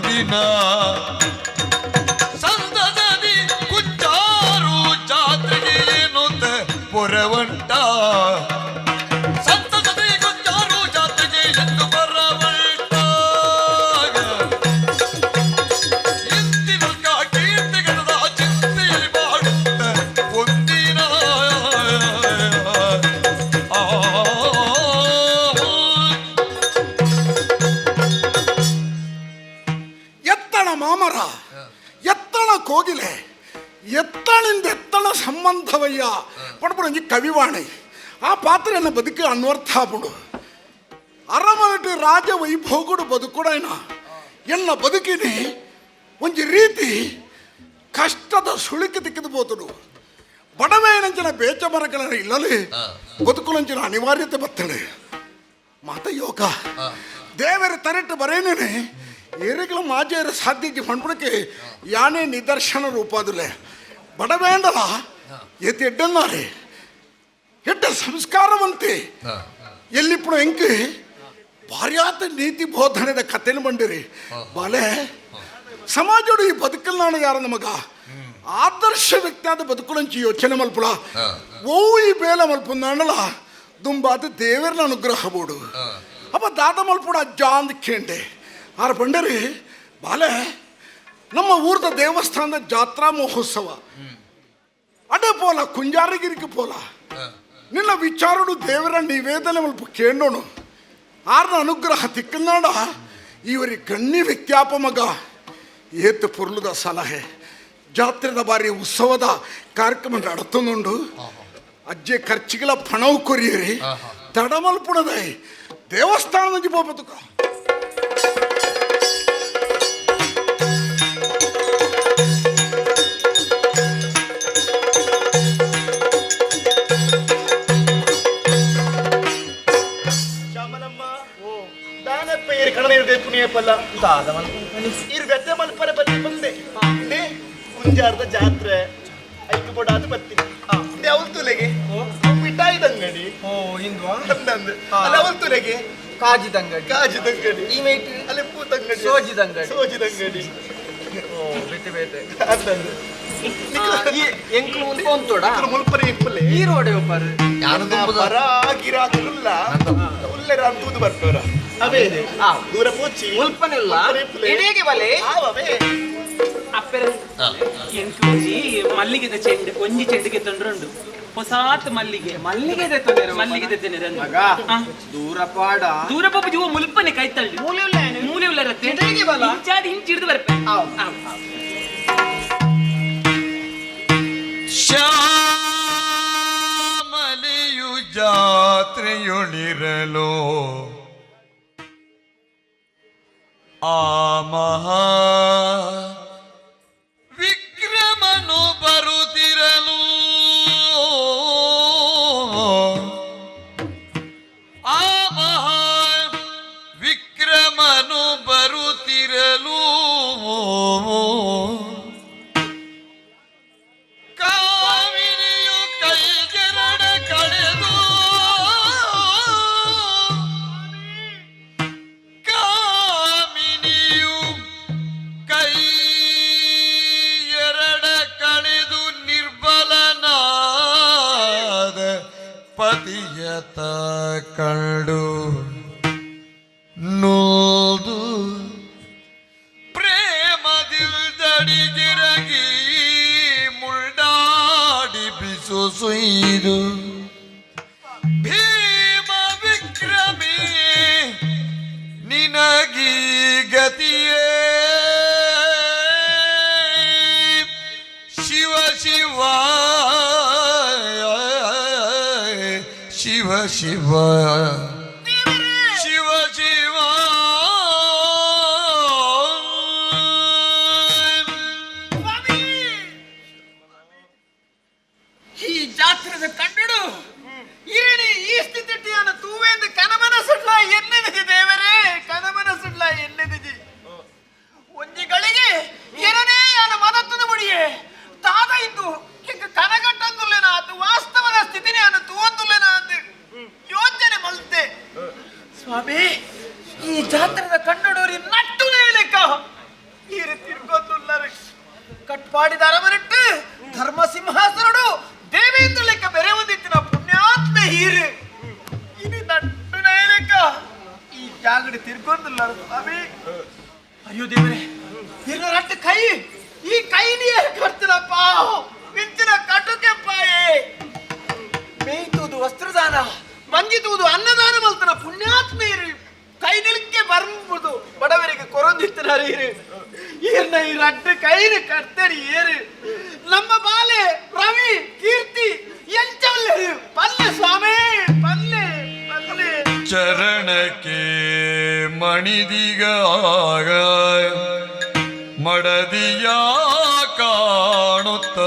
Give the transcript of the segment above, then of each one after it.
ಒಂದಿನ ಸಂತಸದಿ ಕುಂಚಾರು ಜಾತ್ರೆಗೆ ಎನ್ನುತ್ತ ಪೊರವಂಟ. ಸಂತಸದಿ ಕುಂಚಾರು ಜಾತ್ರೆಗೆ ಎಂದು ಬರವಂಟ. ಇಂದಿನಲ್ಕ ಕೀರ್ತಿಗಣದ ಚಿಂತೆಯಲ್ಲಿ ಬಾಡುತ್ತ ಒಂದಿನ. ಆ ಎತ್ತಣ ಮಾಮರ, ಎತ್ತಣ ಕೋಗಿಲೆ, ಎತ್ತಣಿಂದ ಎತ್ತಣ ಸಂಬಂಧವಯ್ಯ ಪಡ್ಪುಡಂಜಿ ಕವಿವಾಣಿ. ಆ ಪಾತ್ರೆಯನ್ನು ಬದುಕು ಅನ್ವರ್ಥ ಆಪುಂಡು. ಅರಮನೆಟ್ ರಾಜ ವೈಭೋಗುಡು ಬದುಕುಡೈನ ಎನ್ನ ಬದುಕಿನಿ ಒಂಜಿ ರೀತಿ ಕಷ್ಟದ ಸುಳಿಕೆ ತಿಕ್ಕಿದು ಪೋತುಡು. ಬಡವೇನಂಚಿನ ಬೇಚ ಮರಗಳ ಇಲ್ಲಲಿ ಬದುಕುಲಂಚಿನ ಅನಿವಾರ್ಯತೆ ಬತ್ತಳೆ. ಮಾತ ಯೋಗ ದೇವರ ತರೆಟ್ಟು ಬರೇನೇನೆ ಎರೆಗಳ ಮಾಜೇರ ಸಾಧ್ಯಕ್ಕೆ ಪಂಡ್ಪುಡಕ್ಕೆ ಯಾನೇ ನಿದರ್ಶನ ರೂಪಾದುಲೆ. ಬಡವೇಂಡಲ ಎತ್ತಿ ಎಡ್ಡನ್ನಾರೆ ಎಡ್ಡ ಸಂಸ್ಕಾರವಂತೆ ಎಲ್ಲಿಪ್ಪು ಎಂಕ್ ಭಾರ್ಯಾತ ನೀತಿ ಬೋಧನೆದ ಕಥೆನ ಬಂಡಿರಿ. ಬಾಲೆ ಸಮಾಜಡು ಈ ಬದುಕಲ್ನಾಣ ಯಾರ ನಮಗ ಆದರ್ಶ ವ್ಯಕ್ತಿ ಆದ ಬದುಕುಲಂಚಿ ಯೋಚನೆ ಮಲ್ಪುಲ. ಓ ಈ ಬೇಲೆ ಮಲ್ಪುಂದಾಂಡಲ ದುಂಬಾದ ದೇವರನ ಅನುಗ್ರಹ ಬೋಡು. ಅಪ್ಪ ದಾದ ಮಲ್ಪುಡ ಅಜ್ಜ ಅಂದ್ ಕೇಂಡೆ. ಆರ ಬಂಡರಿ, ಬಾಲೆ ನಮ್ಮ ಊರ್ದ ದೇವಸ್ಥಾನದ ಜಾತ್ರಾ ಮಹೋತ್ಸವ ಅಡೆ ಪೋಲ, ಕುಂಜಾರಗಿರಿಗೆ ಪೋಲ. ನಿನ್ನ ವಿಚಾರಡು ದೇವರ ನಿವೇದನೆ ಮಲ್ಪ ಕೇಂಡೋನು. ಆರ್ನ ಅನುಗ್ರಹ ತಿಕ್ಕನಾಡ ಇವರಿ ಗಣ್ಯ ವ್ಯಕ್ತ್ಯಾಪ ಮಗ. ಏತ್ ಪೊರ್ಲುದ ಸಲಹೆ. ಜಾತ್ರೆದ ಬಾರಿ ಉತ್ಸವದ ಕಾರ್ಯಕ್ರಮ ನಡತುಂಡು. ಅಜ್ಜೆ ಖರ್ಚಿಗಳ ಪಣವು ಕೊರಿಯರಿ. ತಡಮಲ್ಪುಣದೈ ದೇವಸ್ಥಾನದ ಪೋಪತುಕ. ಶ್ಯಾಮಲಮ್ಮ, ದಾನಪ್ಪ ಏರು ಕಣನೀರು ಪುಣ್ಯಪಲ್ಲ ಇರು ಗದ್ದೆ ಮಲ್ಪರ ಬತ್ತಿ ಬಂದೆ. ಇಂದೆ ಕುಂಜಾರದ ಜಾತ್ರೆ ಐಕು ಬೋಡಾದ ಬತ್ತಿ. ಇಂದೆ ಅವಲ್ ತುಲೆಗೆ ಮಿಠಾಯಿದ ಅಂಗಡಿ. ಓ ಹಿಂದ್ವಾ. ಅಂದಂದು ಅಲ್ಲ, ಅವಲ್ ತುಲೆಗೆ ಕಾಜಿದ ಅಂಗಡಿ. ಕಾಜಿದ ಅಂಗಡಿ. ಈ ಮೇಟ್ ಅಲ್ಲಿ ಪೂತಂಗಡಿ. ಸೋಜಿದ ಅಂಗಡಿ. ಸೋಜಿದ ಅಂಗಡಿ. ಓ ಬೇತೆ ಬೇತೆ. ಅಂದಂದು. ಈ ಎಂಕ್ಲು ಮುಲ್ಪ ಉಂತೋಡ. ಮುಲ್ಪರ ಇಪ್ಪಲೆ. ಈ ರೋಡೆ ಒಪ್ಪರು. ಪರ ಗಿರಾಕುಲ್ಲ ಉಲ್ಲೆರ ಅಂತೂದು ಬರ್ಪೇವ್ರ ಅವೇ. ದೂರ ಪೋಚಿ. ಮುಲ್ಪನಿಲ್ಲ. ಮುಲ್ಪನೆ ಇಪ್ಪಲೆ. ಇಡೀಗೆ ಬಲೆ. ಆವವೇ. ಅಪ್ಪೆರ, ಎಂಕ್ ಒಂಜಿ ಮಲ್ಲಿಗೆದ ಚೆಂಡು, ಒಂಜಿ ಚೆಂಡಿಗೆ ತೊಂಡ್ರುಂಡು. ಹೊಸಾತ್ ಮಲ್ಲಿಗೆ. ಮಲ್ಲಿಗೆ ದೆತ್ತೊಂಡೆರ. ಮಲ್ಲಿಗೆ ದೆತ್ತೊಂಡೆರ. ಮಗ, ದೂರ ಪಾಡ. ದೂರ ಪಾಪ ಜೀವ ಮುಲ್ಪನೆ ಕೈತಳ್ಳಿ. ಮೂಲೆ ಉಲ್ಲ ಏನು? ಮೂಲೆ ಉಲ್ಲ ರತ್ತೆ. ಇಡೀಗೆ ಬಲ. ಇಂಚಾದ್ ಹಿಂಚಿಡ್ದು ಬರ್ಪೆ. ಆವ್. ಆವ್. ಶ್ಯಾಮಲೆಯು ಜಾತ್ರೆಯೊಳಿರಲು ಆ ಮಹಾ ವಿಕ್ರಮನು ಬರುತ್ತಿರಲು, ಆ ಮಹಾ ವಿಕ್ರಮನು ಬರುತ್ತಿರಲು ಕಾಮಿನಿಯು ಕೈಗೆರಡ ಕಳೆದು, ಕಾಮಿನಿಯು ಕೈ ಎರಡ ಕಳೆದು ನಿರ್ಬಲನಾದ ಪತಿಯತ ಕಂಡು ನೋದು ಪ್ರೇಮದಿಲ್ದಡಿಗಿರಗಿ ಮುಳ್ಳಾಡಿ ಬಿಸು ಸುಯ್ದು, ಭೀಮ ವಿಕ್ರಮಿ ನಿನಗೀ ಗತಿಯೇ. ಶಿವ ಶಿವ ಶಿವ ಶಿವ ಶಿವ ಶಿವ. ಈ ಜಾತ್ರೆದ ಕಂಡಡು ಇರಣಿ ಈ ಸ್ಥಿತಿಟ್ಟಿಯಾನ ತೂವೆಂದು ಕನಮನ ಸುಡ್ಲ ಎನ್ನೆದಿಜಿ ದೇವರೇ, ಕನಮನ ಸುಡ್ಲ ಎನ್ನೆದಿಜಿ. ಒಂಜಿ ಗಳಿಗೆ ಎರನೇ ಯಾನ ಮದತ್ತದ ಮುಡಿಯೆ ತಾದ ಇಂದು ಹಿಂಗ ಕನಗಟ್ಟಂದುಲ್ಲೇನ ಅದು ವಾಸ್ತವದ ಸ್ಥಿತಿನೇ ಅನ್ನು ತೂವಂದುಲ್ಲೇನ ಅಂದು ಯೋಚನೆ ಮಲ್ತೆ. ಕಟ್ಪಾಡಿದ ಅರಮನೆಟ್ಟು ಧರ್ಮ ಸಿಂಹಾಸನಡು ದೇವೇಂದ್ರ ಲೆಕ್ಕ ಬೆರೆ ಒಂದಿತ್ತಿನ ಪುಣ್ಯಾತ್ಮ ಹೀರು ಇನಿ ನಟ್ಟು ಲೆಕ್ಕ ಈ ಜಾಗಡಿ ತಿರ್ಗೊಂದಿಲ್ಲ ಸ್ವಾಮಿ. ಅಯ್ಯೋ ದೇವರೇ, ರಟ್ಟು ಕೈ, ಈ ಕೈ ನೀರು ಕಟ್ತಿನಪ್ಪ, ಮಿಂಚಿನ ಕಟುಕೆಪ್ಪಾಯೇ. ಮೇಯ್ತುವುದು ವಸ್ತ್ರದಾನ, ಮಂಜಿತುವುದು ಅನ್ನದಾನ ಮಲ್ತನ ಪುಣ್ಯಾತ್ಮ ಇರು. ಕೈ ನಿಲ್ಕೆ ಬರ್ಬೋದು ಬಡವರಿಗೆ ಕೊರೊಂದಿತ್ತಿನ ಇರು. ಈರ್ನ ಈ ರಡ್ಡು ಕೈನ ಕಟ್ತೇರಿ ಏರು. ನಮ್ಮ ಬಾಲೆ ರವಿ ಕೀರ್ತಿ ಎಂಚವಲ್ಲೇರು ಪಲ್ಲೆ ಸ್ವಾಮಿ, ಪಲ್ಲೆ ಪಲ್ಲೆ. ಚರಣಕ್ಕೆ ಮಣಿದಿಗಾಗ ಮಡದಿಯ ಕಾಣುತ್ತ,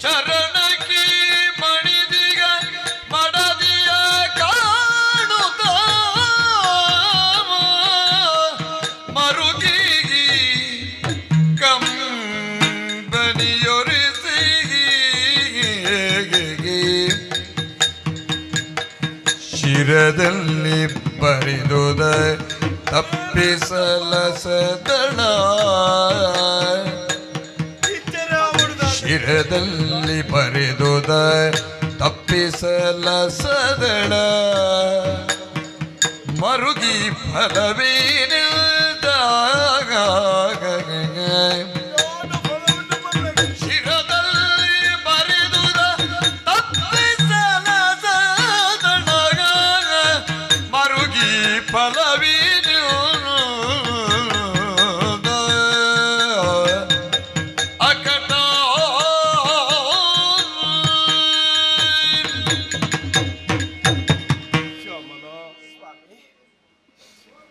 ಚರಣಕ್ಕೆ ಮಣಿದಿಗ ಮಡದಿಯ ಕಾಣುತ್ತ ಮರುಗಿಗಿ ಕಂಬನಿಯೊರಿಸಿ ಶಿರದಲ್ಲಿ ಬರಿದುದ ತಪ್ಪಿಸಲಸದಳ, ಶಿರದಲ್ಲಿ ಬರಿದುದ ತಪ್ಪಿಸಲಸದಳ ಮರುಗಿ ಫಲವೇನಿಲ್ದ, ಶಿರದಲ್ಲಿ ಬರಿದುದ ತಪ್ಪಿಸಲಸದಳ ಮರುಗಿ ಫಲವೇನಿಲ್ದ ಅಕಟ.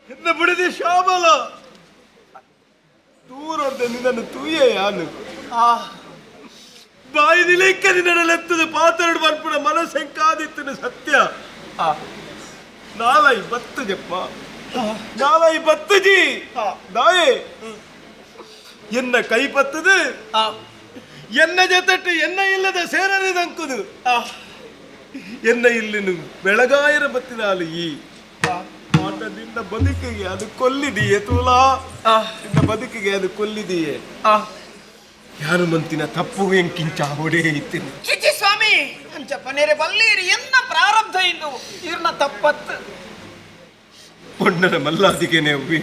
ಎನ್ನ ಬಿಡದೆ ಶ್ಯಾಮಲ ದೂರದ ನಿನ್ನನ್ನು ತೂಯೇ ಯಾನು ಬಾಯಿ ನಿಲೈಕ ನಿನ್ನಲೆತ್ತದ ಪಾತರಡು ಬರ್ಪುಣ ಮನಸ್ಸೆಂಕಾದಿತ್ತನು ಸತ್ಯ. ನಾಲೈ ಬತ್ತು ಜಪ್ಪ, ನಾಲೈ ಬತ್ತುಜಿ ದಾಯೆ ಎನ್ನ ಕೈ ಪತ್ತದು ಎನ್ನ ಜೊತೆಟ್ಟು ಎನ್ನ ಇಲ್ಲದ ಸೇರಲಿದಂಕುದು ಎನ್ನ ಇಲ್ಲಿನು ಬೆಳಗಾಯರ ಬತ್ತಿನಾಲು ಈ ಆಟದಿಂದ ಬದುಕಿಗೆ ಅದು ಕೊಲ್ಲಿದೆಯೇ ತೂಲಾ, ನಿನ್ನ ಬದುಕಿಗೆ ಅದು ಕೊಲ್ಲಿದೆಯೇ. ಯಾರು ಮಂತಿನ ತಪ್ಪು ಎಂಕಿಂಚ ಹೊಡೆ ಇತ್ತಿನ ಚಿಚಿ ಸ್ವಾಮಿ, ಅಂಚ ಪನೇರೆ ಬಲ್ಲೀರಿ ಎನ್ನ ಪ್ರಾರಬ್ಧ ಇಂದು ಇರ್ನ ತಪ್ಪತ್ತು. ಪೊಣ್ಣನ ಮಲ್ಲಾದಿಗೆನೆ ಒಬ್ಬಿ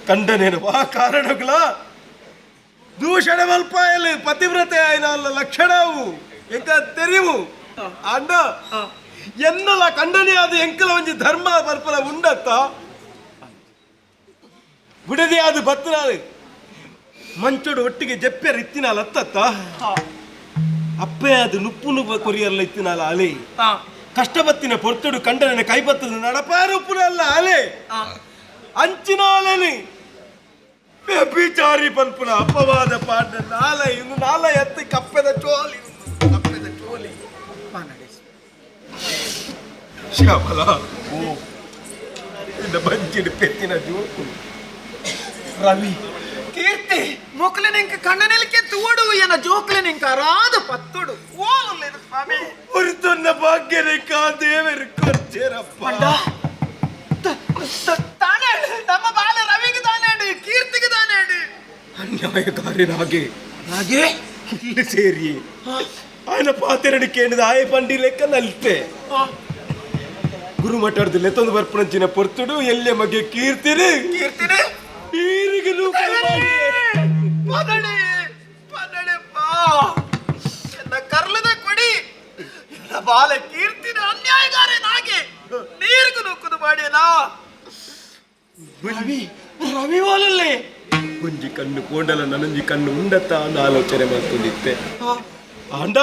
ಕಂಡನೇನು ವಾ ಕಾರಣಗಳ ದೂಷಣ ಮಲ್ಪಾಯಲು ಪತಿವ್ರತೆ ಆಯ್ನ ಅಲ್ಲ ಲಕ್ಷಣವು ಎಂಕ ತೆರಿವು ಅಣ್ಣ ಎನ್ನಲ ಕಂಡನೆ ಅದು ಎಂಕಲ ಒಂಜಿ ಧರ್ಮ ಬರ್ಪಲ ಉಂಡತ್ತ ಬಿಡದೆ ಅದು ಬತ್ತನಾಳು ಮಂಚೋಡು ಒಟ್ಟಿಗೆ ಜಪ್ಪೆರ ಇತ್ತಿನಾಲ ಅತ್ತತ್ತ ಅಪ್ಪೆ ಅದು ನುಪ್ಪು ನುಬ್ಬ ಕೊರಿಯರ್ಲ ಇತ್ತಿನಾಲ ಅಲೆ ಕಷ್ಟ ಬತ್ತಿನ ಪೊರ್ತುಡು ಕಂಡನ ಕೈ ಬತ್ತದ ನಡಪಾರುಪ್ಪುನಲ್ಲ ಅಲೆ ಅಂಚಿನ ಅಲೆನಿ ವ್ಯಭಿಚಾರಿ ಪನ್ಪುನ ಅಪವಾದ ಪಾಡ ನಾಲ ಇನ್ನು ನಾಲ ಎತ್ತಿ ಕಪ್ಪೆದ ಚೋಲಿ, ಕಪ್ಪೆದ ಚೋಲಿ. ಶ್ಯಾಮಲ ಇನ್ನ ಬಂಚಿಡು ಪೆತ್ತಿನ ಜೋಕು ರವಿ ಕೀರ್ತಿ ಮೊಕ್ಲೆ ನಿಂಕ ಕಣ್ಣನೆಲ್ಕೆ ತೂಡು ಎನ ಜೋಕ್ಲೆ ನಿಂಕ ಅರಾದ ಪತ್ತುಡು ಓಲುಲ್ಲೇನು ಸ್ವಾಮಿ. ಉರಿತೊನ್ನ ಭಾಗ್ಯರೇಖಾ ದೇವರು ಕೊರ್ಚೇರಪ್ಪ. ತಾನೇ ನಮ್ಮ ಬಾಲ ರವಿಗೆ ತಾನೇ ಕೀರ್ತಿಗೆ ತಾನೇ. ಅನ್ಯಾಯಕಾರಿನಾಗೆ ಹಾಗೆ ಇಲ್ಲಿ ಸೇರಿ ఆయన ಪಾತೆರಡು ಕೇಳಿದ ಆಯ ಪಂಡಿ ಲೆಕ್ಕ ನಲ್ತೆ ಗುರುಮಠದ ಲೆತ್ತೊಂದು ಬರ್ಪಣಂಚಿನ ಪೊರ್ತುಡು ಎಲ್ಲೆ ಮಗೆ ಕೀರ್ತಿರಿ ಕೀರ್ತಿನಿ ನೀರಿಗೆ ನೂಕಲು ಮಾಡಿ. ಪದಡೆ ಪದಡೆ ಪಾ ಎನ್ನ ಕರ್ಲದ ಕೊಡಿ ಎನ್ನ ಬಾಲ ಕೀರ್ತಿನ ಅನ್ಯಾಯಗಾರನಾಗಿ ನೀರಿಗೂ ನೂಕುದು ಮಾಡಿಯಲ್ಲ. ರವಿ ರವಿ ಓಲಲ್ಲೇ ಒಂಜಿ ಕಣ್ಣು ಕೋಂಡಲ ನನಂಜಿ ಕಣ್ಣು ಉಂಡತ್ತ ಅನ್ನೋ ಆಲೋಚನೆ ಮಾಡ್ಕೊಂಡಿತ್ತೆ ಆಂಡ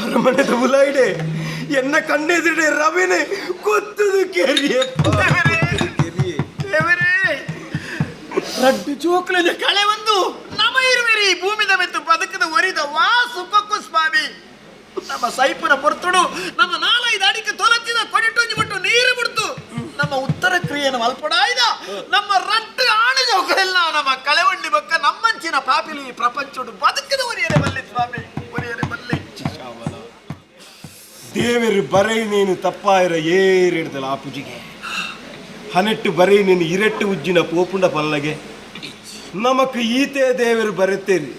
ಅರಮನೆದ ಉಲಾಯಿಡೆ ಎನ್ನ ಕಣ್ಣೆದುಡೆ ರವಿನೆ ಕೊತ್ತದು ಕೆರಿಯಪ್ಪ ಕೆರಿಯೇ. ದೇವರೇ, ರಡ್ಡು ಜೋಕ್ಲದ ಕಳೆ ಒಂದು ನಮ ಇರುವಿರಿ ಭೂಮಿದ ಮೆತ್ತು ಬದುಕದ ಒರಿದ ವಾ ಸುಖಕ್ಕೂ ಸ್ವಾಮಿ. ನಮ್ಮ ಸೈಪುನ ಪೊರ್ತುಡು ನಮ್ಮ ನಾಲೈದು ಅಡಿಕೆ ತೊಲಚಿದ ಕೊಡಿಟೊಂಜಿ ಬಿಟ್ಟು ನೀರು ಬಿಡ್ತು ನಮ್ಮ ಉತ್ತರ ಕ್ರಿಯೆಯನ್ನು ಮಲ್ಪಡಾಯ್ದ ನಮ್ಮ ರಟ್ಟು ಆಣು ಜೋಕಳೆಲ್ಲ ನಮ್ಮ ಕಳೆವಂಡಿ ಬಕ್ಕ ನಮ್ಮಂಚಿನ ಪಾಪಿಲಿ ಈ ಪ್ರಪಂಚಡು ಬದುಕದ ಒರಿಯರೆ ಬಲ್ಲೆ ಸ್ವಾಮಿ, ಒರಿಯರೆ ಬಲ್ಲೆ. ದೇವರು ಬರೈ ನೀನು ತಪ್ಪಾಯಿರ ಏರಿಡ್ದಲ್ಲ ಆ ಪೂಜೆಗೆ ಹನೆಟ್ಟು ಬರೀ ನೀನು ಇರೆಟ್ಟು ಉಜ್ಜಿನ ಪೋಪುಂಡ ಪಲ್ಲಗೆ ನಮಕ್ ಈತೆ ದೇವರು ಬರೆತೇರಿ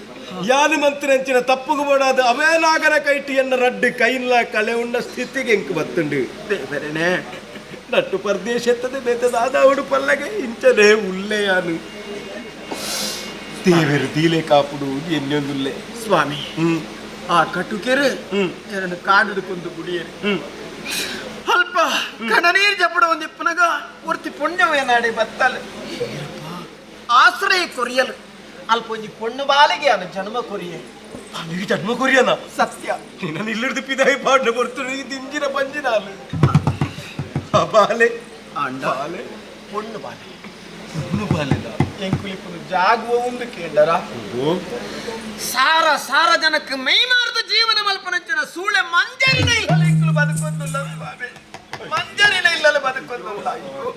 ಯಾನು ಮಂತ್ರಂಚಿನ ತಪ್ಪುಗು ಬೋಡಾದ ಅವೇ ನಾಗರ ಕೈಟಿಯನ್ನ ರಡ್ಡು ಕೈಲ್ಲ ಕಳೆ ಉಂಡ ಸ್ಥಿತಿಗೆ ಎಂಕ್ ಬತ್ತುಂಡು ದೇವರನೇ ನಟ್ಟು ಪರದೇಶ ಎತ್ತದೆ ಬೇತದಾದ ಪಲ್ಲಗೆ ಇಂಚನೆ ಉಲ್ಲೆಯಾನು ದೇವರು ದೀಲೆ ಕಾಪುಡು ಎನ್ನೊಂದುಲ್ಲೆ. ಸ್ವಾಮಿ, ಆ ಕಟುಕೆರು ಎರಡು ಕಾಡುಡು ಕೊಂದು ಗುಡಿಯರು ಅಲ್ಪ ಕಣನೀರು ಜಪ್ಪಡ ಒಂದು ಇಪ್ಪನಗ ಒರ್ತಿ ಪುಣ್ಯವೇನಾಡಿ ಬತ್ತಲು ಆಶ್ರಯ ಕೊರಿಯಲು ಅಲ್ಪ ಒಂಜಿ ಪೊಣ್ಣು ಬಾಲಿಗೆ ಅನು ಜನ್ಮ ಕೊರಿಯೆ. ಅಲ್ಲಿಗೆ ಜನ್ಮ ಕೊರಿಯನ? ಸತ್ಯ. ನಿನ್ನ ಇಲ್ಲಿಡ್ದು ಪಿದಾಯಿ ಪಾಡ್ನ ಕೊಡ್ತು ದಿಂಜಿನ ಪಂಜಿನ ಅಲ್ಲ ಆ ಬಾಲೆ. ಅಂಡ ಬಾಲೆ. ಪೊಣ್ಣು ಬಾಲೆ. ಪೊಣ್ಣು ಬಾಲೆದ? ಎಂಕುಲಿಪುನು ಜಾಗುವ ಒಂದು ಕೇಂಡರ ಸಾರ ಸಾರ ಜನಕ್ಕೆ ಮೈ ಮಾರದ ಜೀವನ ಮಲ್ಪನಂಚಿನ ಸೂಳೆ ಮಂಜರಿನ ಇಲ್ಲಲ ಎಂಕುಲು ಬದುಕೊಂದುಲ್ಲ ಸ್ವಾಮಿ, ಮಂಜರಿನ ಇಲ್ಲಲ ಬದುಕೊಂದುಲ್ಲ. ಅಯ್ಯೋ.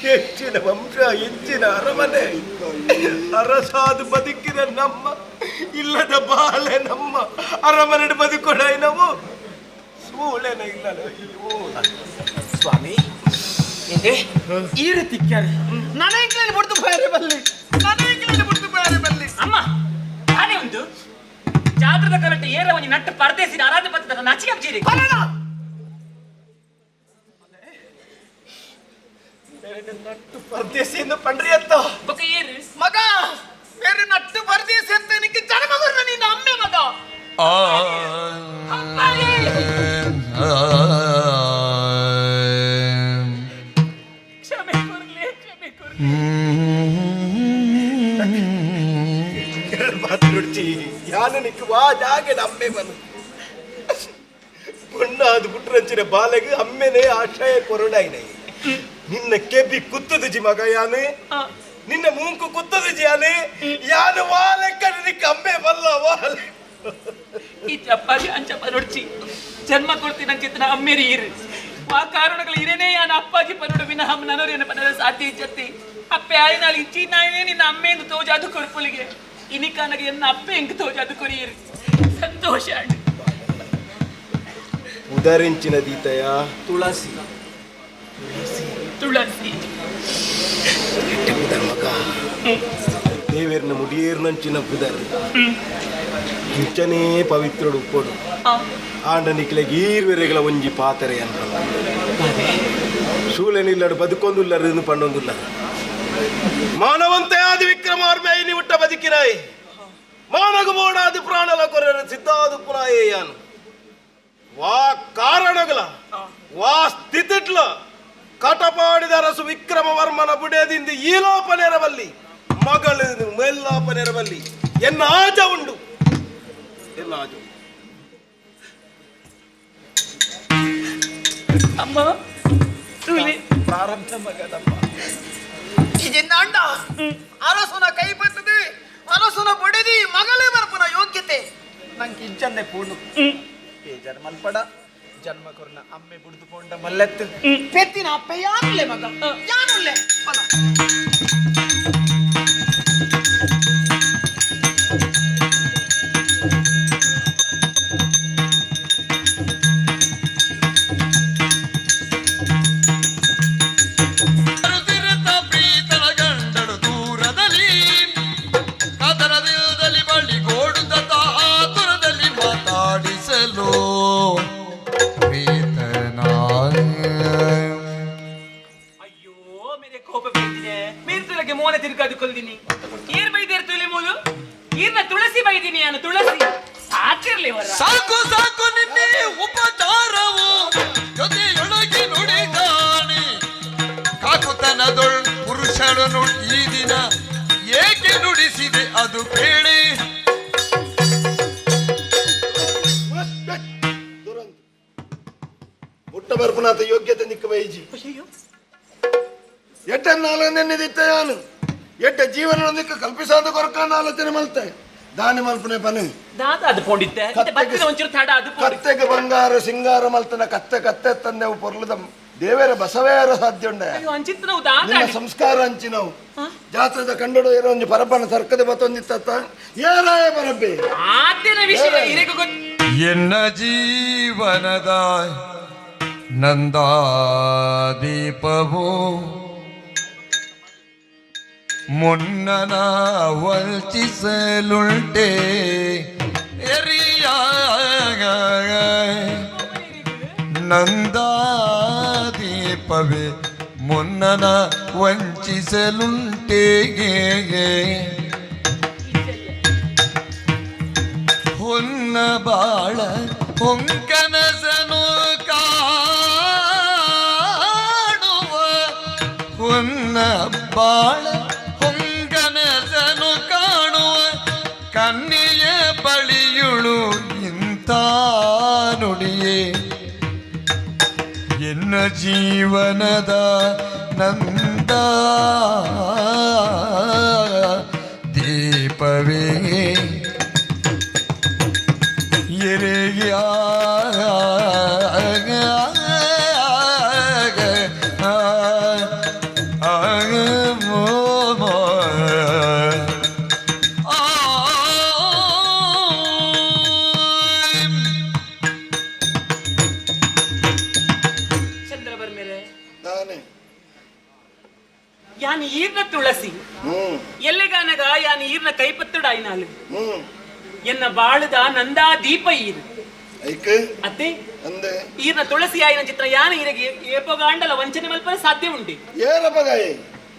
ಹೆಚ್ಚಿನ ವಂಶ, ಹೆಚ್ಚಿನ ಅರಮನೆ, ಅರಸಾದ ಬದುಕಿನ ನಮ್ಮ ಇಲ್ಲದ ಬಾಲೆ ನಮ್ಮ ಅರಮನೆ ಬದುಕೊಡ ನಾವು ಸೂಳೆನ ಇಲ್ಲಲ. ಅಯ್ಯೋ. ಸ್ವಾಮಿ, ಇದೆ ಈ ರೀತಿ ನನಗೆ ಬಿಡ್ತು ಬೇರೆ ಬಲ್ಲಿ, ನನಗೆ ಬಿಡ್ತು ಬೇರೆ ಬಲ್ಲಿ. ಅಮ್ಮ, ಅದೇ ಒಂದು ಜಾತ್ರದ ಕರಟ್ ಏರ ಒಂಜಿ ನಟ್ಟು ಪರದೇಸಿ ಆರಾಧ ಪತ್ತದ ನಚಿಗೆ ಅಬ್ಜೀರಿ. ನಟ್ಟು ಪರದೇಸಿಯಿಂದ ಪಂಡ್ರಿ ಅತ್ತ. ಬೊಕ್ಕ ಏರು? ಮಗ, ಬೇರೆ ನಟ್ಟು ಪರದೇಸಿ ಅಂತ ನಿನಗೆ ಜನ್ಮ ನಿನ್ನ ಅಮ್ಮೆ ಮಗ. ಕ್ಷಮೆ ಕೊರ್ಲೆ, ಕ್ಷಮೆ ಕೊರ್ಲೆ. ಮಾತು ಯಾನು ನಿಕ್ಕು ವಾ ಜಾಗೆ ಅಮ್ಮೆ ಬನು ಪೊಣ್ಣಾದ ಪುಟ್ಟರಂಚಿನ ಬಾಲೆಗೆ ಅಮ್ಮೆನೆ ಆಶ್ರಯ ಕೊರಡಾಯಿನ. ನಿನ್ನ ಕೆಬಿ ಕುತ್ತದ ಜಿ ಮಗ ಯಾನು, ನಿನ್ನ ಮೂಂಕು ಕುತ್ತದ ಜಿ ಯಾನು, ಯಾನು ವಾಲೆ ನಿಕ್ಕ ಅಮ್ಮೆ ಬಲ್ಲ ವಾಲೆ. ಈ ಚಪ್ಪಾದಿ ಅಂಚಪ್ಪ ನೋಡ್ಚಿ ಜನ್ಮ ಕೊಡ್ತೀನಿ ಅಂಚಿತ್ತನ ಅಮ್ಮೇರಿ ಇರು ಆ ಕಾರಣಗಳು ಇರೇನೇ ಯಾನ ಅಪ್ಪಾಜಿ ಪನ್ನಡು ವಿನಃ ನನರೇನ ಪನ್ನಡ ಸಾಧ್ಯ ಇಜ್ಜತ್ತಿ. ಅಪ್ಪೆ ಆಯ್ನಾಳು ಇಚ್ಚಿ ನಾಯೇ ನಿನ್ನ ಅಮ್ಮೇಂದು ತೋಜಾದು ಕೊರ್ಪುಲಿಗೆ ಇನಿಕಾನಗೆ ಎನ್ನ ಅಪ್ಪೆ ಎಂಕ್ ತೋಜಾದು ಕೊರಿಯರು ಸಂತೋಷ. ಉದರಿಂಚಿನ ದೀತಯ? ತುಳಸಿ. ತುಳಸಿ. ಮಗ ದೇವೇರ್ನ ಮುಡಿಯೇರ್ನಂಚಿನ ಪುದರ್ ಇಂಚನೇ ಪವಿತ್ರಡು ಉಪ್ಪೊಡು. ಆಂಡ ನಿಕ್ಲೆ ಗೀರ್ವೆರೆಗಳ ಒಂಜಿ ಪಾತರೆ ಅಂತ ಶೂಲೆನಿಲ್ಲಡು ಬದುಕೊಂದುಲ್ಲರು ಪಣ್ಣೊಂದುಲ್ಲ. ಮಾನವಂತೆ ಆದಿ ವಿಕ್ರಮಾರ್ಮೆ ಐನಿ ಹುಟ್ಟ ಬದುಕಿನಾಯಿ ಮಾನಗು ಬೋಡಾದಿ ಪ್ರಾಣಲ ಕೊರರ ಸಿದ್ಧಾದು ಪುನಾಯೇ ಯಾನು ವಾ ಕಾರಣಗಳ ವಾ ಸ್ಥಿತಿಟ್ಲ ಕಟಪಾಡಿದ ಅರಸು ವಿಕ್ರಮವರ್ಮನ ಬುಡೇದಿಂದ ಈ ಲೋಪ ನೆರವಲ್ಲಿ ಮಗಳು ಮೇಲ್ಲಾಪ ನೆರವಲ್ಲಿ ಎನ್ನ ಆಜ ಉಂಡು, ಎನ್ನ ಆಜ ಉಂಡು. ಅಮ್ಮ ತುಳಿ. ಪ್ರಾರಂಭ ಮಗದಮ್ಮ ಇದೆಂದ ಅಂಡ ಅರಸುನ ಕೈ ಬರ್ತದೆ ಅರಸುನ ಬಡದಿ ಮಗಳೇ ಬರ್ಪುನ ಯೋಗ್ಯತೆ ನಂಗೆ ಇಜ್ಜನ್ನೆ ಪೂರ್ಣ ಬೇಜಾರ್ ಮಲ್ಪಡ. ಜನ್ಮ ಕೊರ್ನ ಅಮ್ಮೆ ಬುಡ್ದು ಪೋಂಡ ಮಲ್ಲೆತ್ತು ಪೆತ್ತಿನ ಅಪ್ಪೆ ಯಾನುಲ್ಲೆ ಮಗ ಯಾನುಲ್ಲೆ ಬಲ. ಬರುತ್ತಿರುತ್ತ ಪ್ರೀತನ ಗಂಡಳು ದೂರದಲ್ಲಿ ಕದರದಿಲ್ಲದಲ್ಲಿ ಬಳಿಗೋಡುತ್ತ ಆತುರದಲ್ಲಿ ಮಾತಾಡಿಸಲು ಪ್ರೀತನ. ಅಯ್ಯೋ, ಮೇರೆ ಕೋಪ ಬೈದಿದೆ ಮೇರ್ತುಲಗೆ ಮೋನ ತಿರ್ಗಾದು ಕೊಲ್ದಿನಿ. ಏರ್ ಬೈದೇರ್ ತುಲಿ ಮೂಲು ಈರ್ನ ತುಳಸಿ ಬೈದಿನಿ ನಾನು ತುಳಸಿ ಸಾಕಿರ್ಲಿ ಹೊರ. ಸಾಕು ಸಾಕು ನಿನ್ನೆ ಉಪಚಾರವು ಜೊತೆಯೊಳಗೆ ನುಡಿದಾನೆ ಕಾಕುತನದೊಳ್ ಪುರುಷರನು ಈ ದಿನ ಏಕೆ ನುಡಿಸಿದೆ ಅದು ಕೇಳಿ. ಮುಟ್ಟ ಬರ್ಪುನಾಥ ಯೋಗ್ಯತೆ ನಿಕ್ಕ ಬೈಜಿ ಎಟ್ಟ ನಾಲ್ಕು ಯಾನು ಎಟ್ಟ ಜೀವನ ನಿಕ್ಕ ಕಲ್ಪಿಸಾದ ಕೊರಕಾನ ಆಲೋಚನೆ ಮಲ್ತೆ ದಾನಿ ಮಲ್ಪನೆ ಪನೆ. ದಾದ ಅದು ಪೋಂಡಿತ್ತೆ ಬತ್ತಿನ ಒಂಚೂರು ತಡ ಅದು ಪೋಂಡಿ. ಕತ್ತೆಗೆ ಬಂಗಾರ ಸಿಂಗಾರ ಮಲ್ತನ ಕತ್ತೆ ಕತ್ತೆ ತಂದೆವು ಪೊರ್ಲದ ದೇವರ ಬಸವೇರ ಸಾಧ್ಯ ಉಂಡೆ. ಅಯ್ಯೋ, ಅಂಚಿತ್ತು ನಾವು ದಾದ. ನಿನ್ನ ಸಂಸ್ಕಾರ ಅಂಚಿನವು ಜಾತ್ರೆದ ಕಂಡಡು ಏರೋ ಒಂಜಿ ಪರಬ್ಬನ ಸರ್ಕದೆ ಬತ್ತೊಂದಿತ್ತ ಏರಾಯ ಪರಬ್ಬೆ. ಆದ್ಯನ ವಿಷಯ ಇರೆಗೂ ಗೊತ್ತು. ಎನ್ನ ಜೀವನದ ನಂದಾದೀಪವು ದೀಪವೋ ಮುನ್ನನ ವಂಚಿಸಲುಂಟೆ ಎರಿಯ ನಂದಾ ದೀಪವೇ ಮುನ್ನನ ವಂಚಿಸಲುಂಟೆ. ಹೊನ್ನ ಬಾಳ ಹೊಂಕನಸನು ಕಾಣುವ, ಹೊನ್ನ ಬಾಳ ಹೊಂಕನಸನು ಕಾಣುವ ಕನ್ನಿಯ ಬಳಿಯುಳು ಇಂಥ ನುಡಿಯೇ ಎನ್ನ ಜೀವನದ ನಂದ ದೀಪವೇ ಎರೆಯ ಚಂದ್ರವರ್ಮೆರೆ ನಾನೇ ಯಾನ್ ಈರ್ನ ತುಳಸಿ ಎಲ್ಲೆಗಾನಗ ಯಾನ್ ಈರ್ನ ಕೈಪತ್ತುಡಾಯಿನಾಲು ಎನ್ನ ಬಾಳುದ ನಂದಾ ದೀಪ ಈರು ಐಕ್ ಅತ್ತೆ ಅಂದೆ ಈರ್ನ ತುಳಸಿ ಆಯಿನ ಚಿತ್ರ ಯಾನ ಈರಗೆ ಏಪೋಗಾಂಡಲ ವಂಚನೆ ಮಲ್ಪರ ಸಾಧ್ಯ ಉಂಡೆ. ಏರಪ್ಪಗಾಯಿ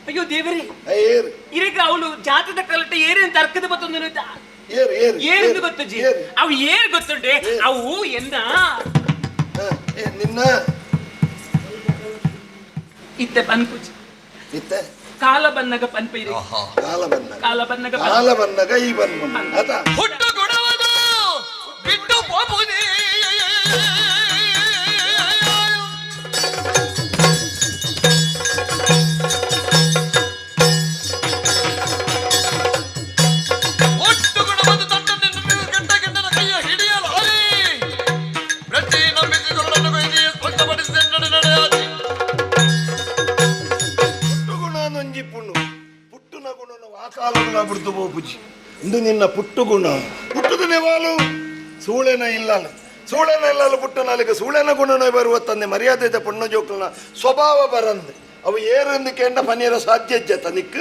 ಅಯ್ಯೋ ದೇವರೇ, ಏರು ಇರಗ ಅವಳು ಜಾತದ ಕಲಟ ಏರಿನ ತರ್ಕದ ಬತ್ತೊಂದು ಏರು ಏರು ಏರಿಂದು ಗೊತ್ತು ಜಿ ಏರು. ಅವು ಏರ್ ಗೊತ್ತುಂಡೆ ಅವು ಎನ್ನ ಏ, ನಿನ್ನ ಇತ್ತೆ ಪನ್ಪುಜಿ ಇತ್ತೆ ಕಾಲ ಬನ್ನಗ ಪನ್ಪ ಇರೆ ಕಾಲ ಬಂದಾಗ ಕಾಲ ಬನ್ನಗ ಪನ್ಪ. ಕಾಲ ಬಂದಾಗ ಈ ಬಂದ ಆತ ಹುಟ್ಟು ಗುಣವದು ಬಿಟ್ಟು ಪೋಪುದೇ. ಹುಟ್ಟು ಗುಣವದು ತಟ್ಟ ನಿನ್ನ ಗಂಟ ಗಂಟನ ಕೈಯ ಹಿಡಿಯಲಾರೆ. ಪ್ರತಿ ನಂಬಿಸಿಕೊಳ್ಳನ್ನು ಕೊಯ್ದು ಸ್ಪಷ್ಟಪಡಿಸಿದ ನಡೆ ನಡೆಯಾದಿ. ಪುಟ್ಟು ಗುಣ ನೊಂಜಿ ಪುಣ್ಣು ಪುಟ್ಟುನ ಗುಣನ ವಾಕಾಲಗಳ ಬಿಡ್ತು ಬೋಪುಜಿ ಇಂದು ನಿನ್ನ ಪುಟ್ಟು ಗುಣ ಪುಟ್ಟದ ನೆವಾಲು ಸೂಳೆನ ಇಲ್ಲಲ್ಲ ಸೂಳೆನ ಇಲ್ಲಲ್ಲ ಪುಟ್ಟ ನಾಲಿಗೆ ಸೂಳೆನ ಗುಣನ ಬರುವ ತಂದೆ ಮರ್ಯಾದೆ ಪುಣ್ಣ ಜೋಕುಲ್ನ ಸ್ವಭಾವ ಬರಂದೆ ಅವು ಏರಂದು ಕೇಂಡ ಪನೀರ ಸಾಧ್ಯ ಇಜ್ಜ ನಿಕ್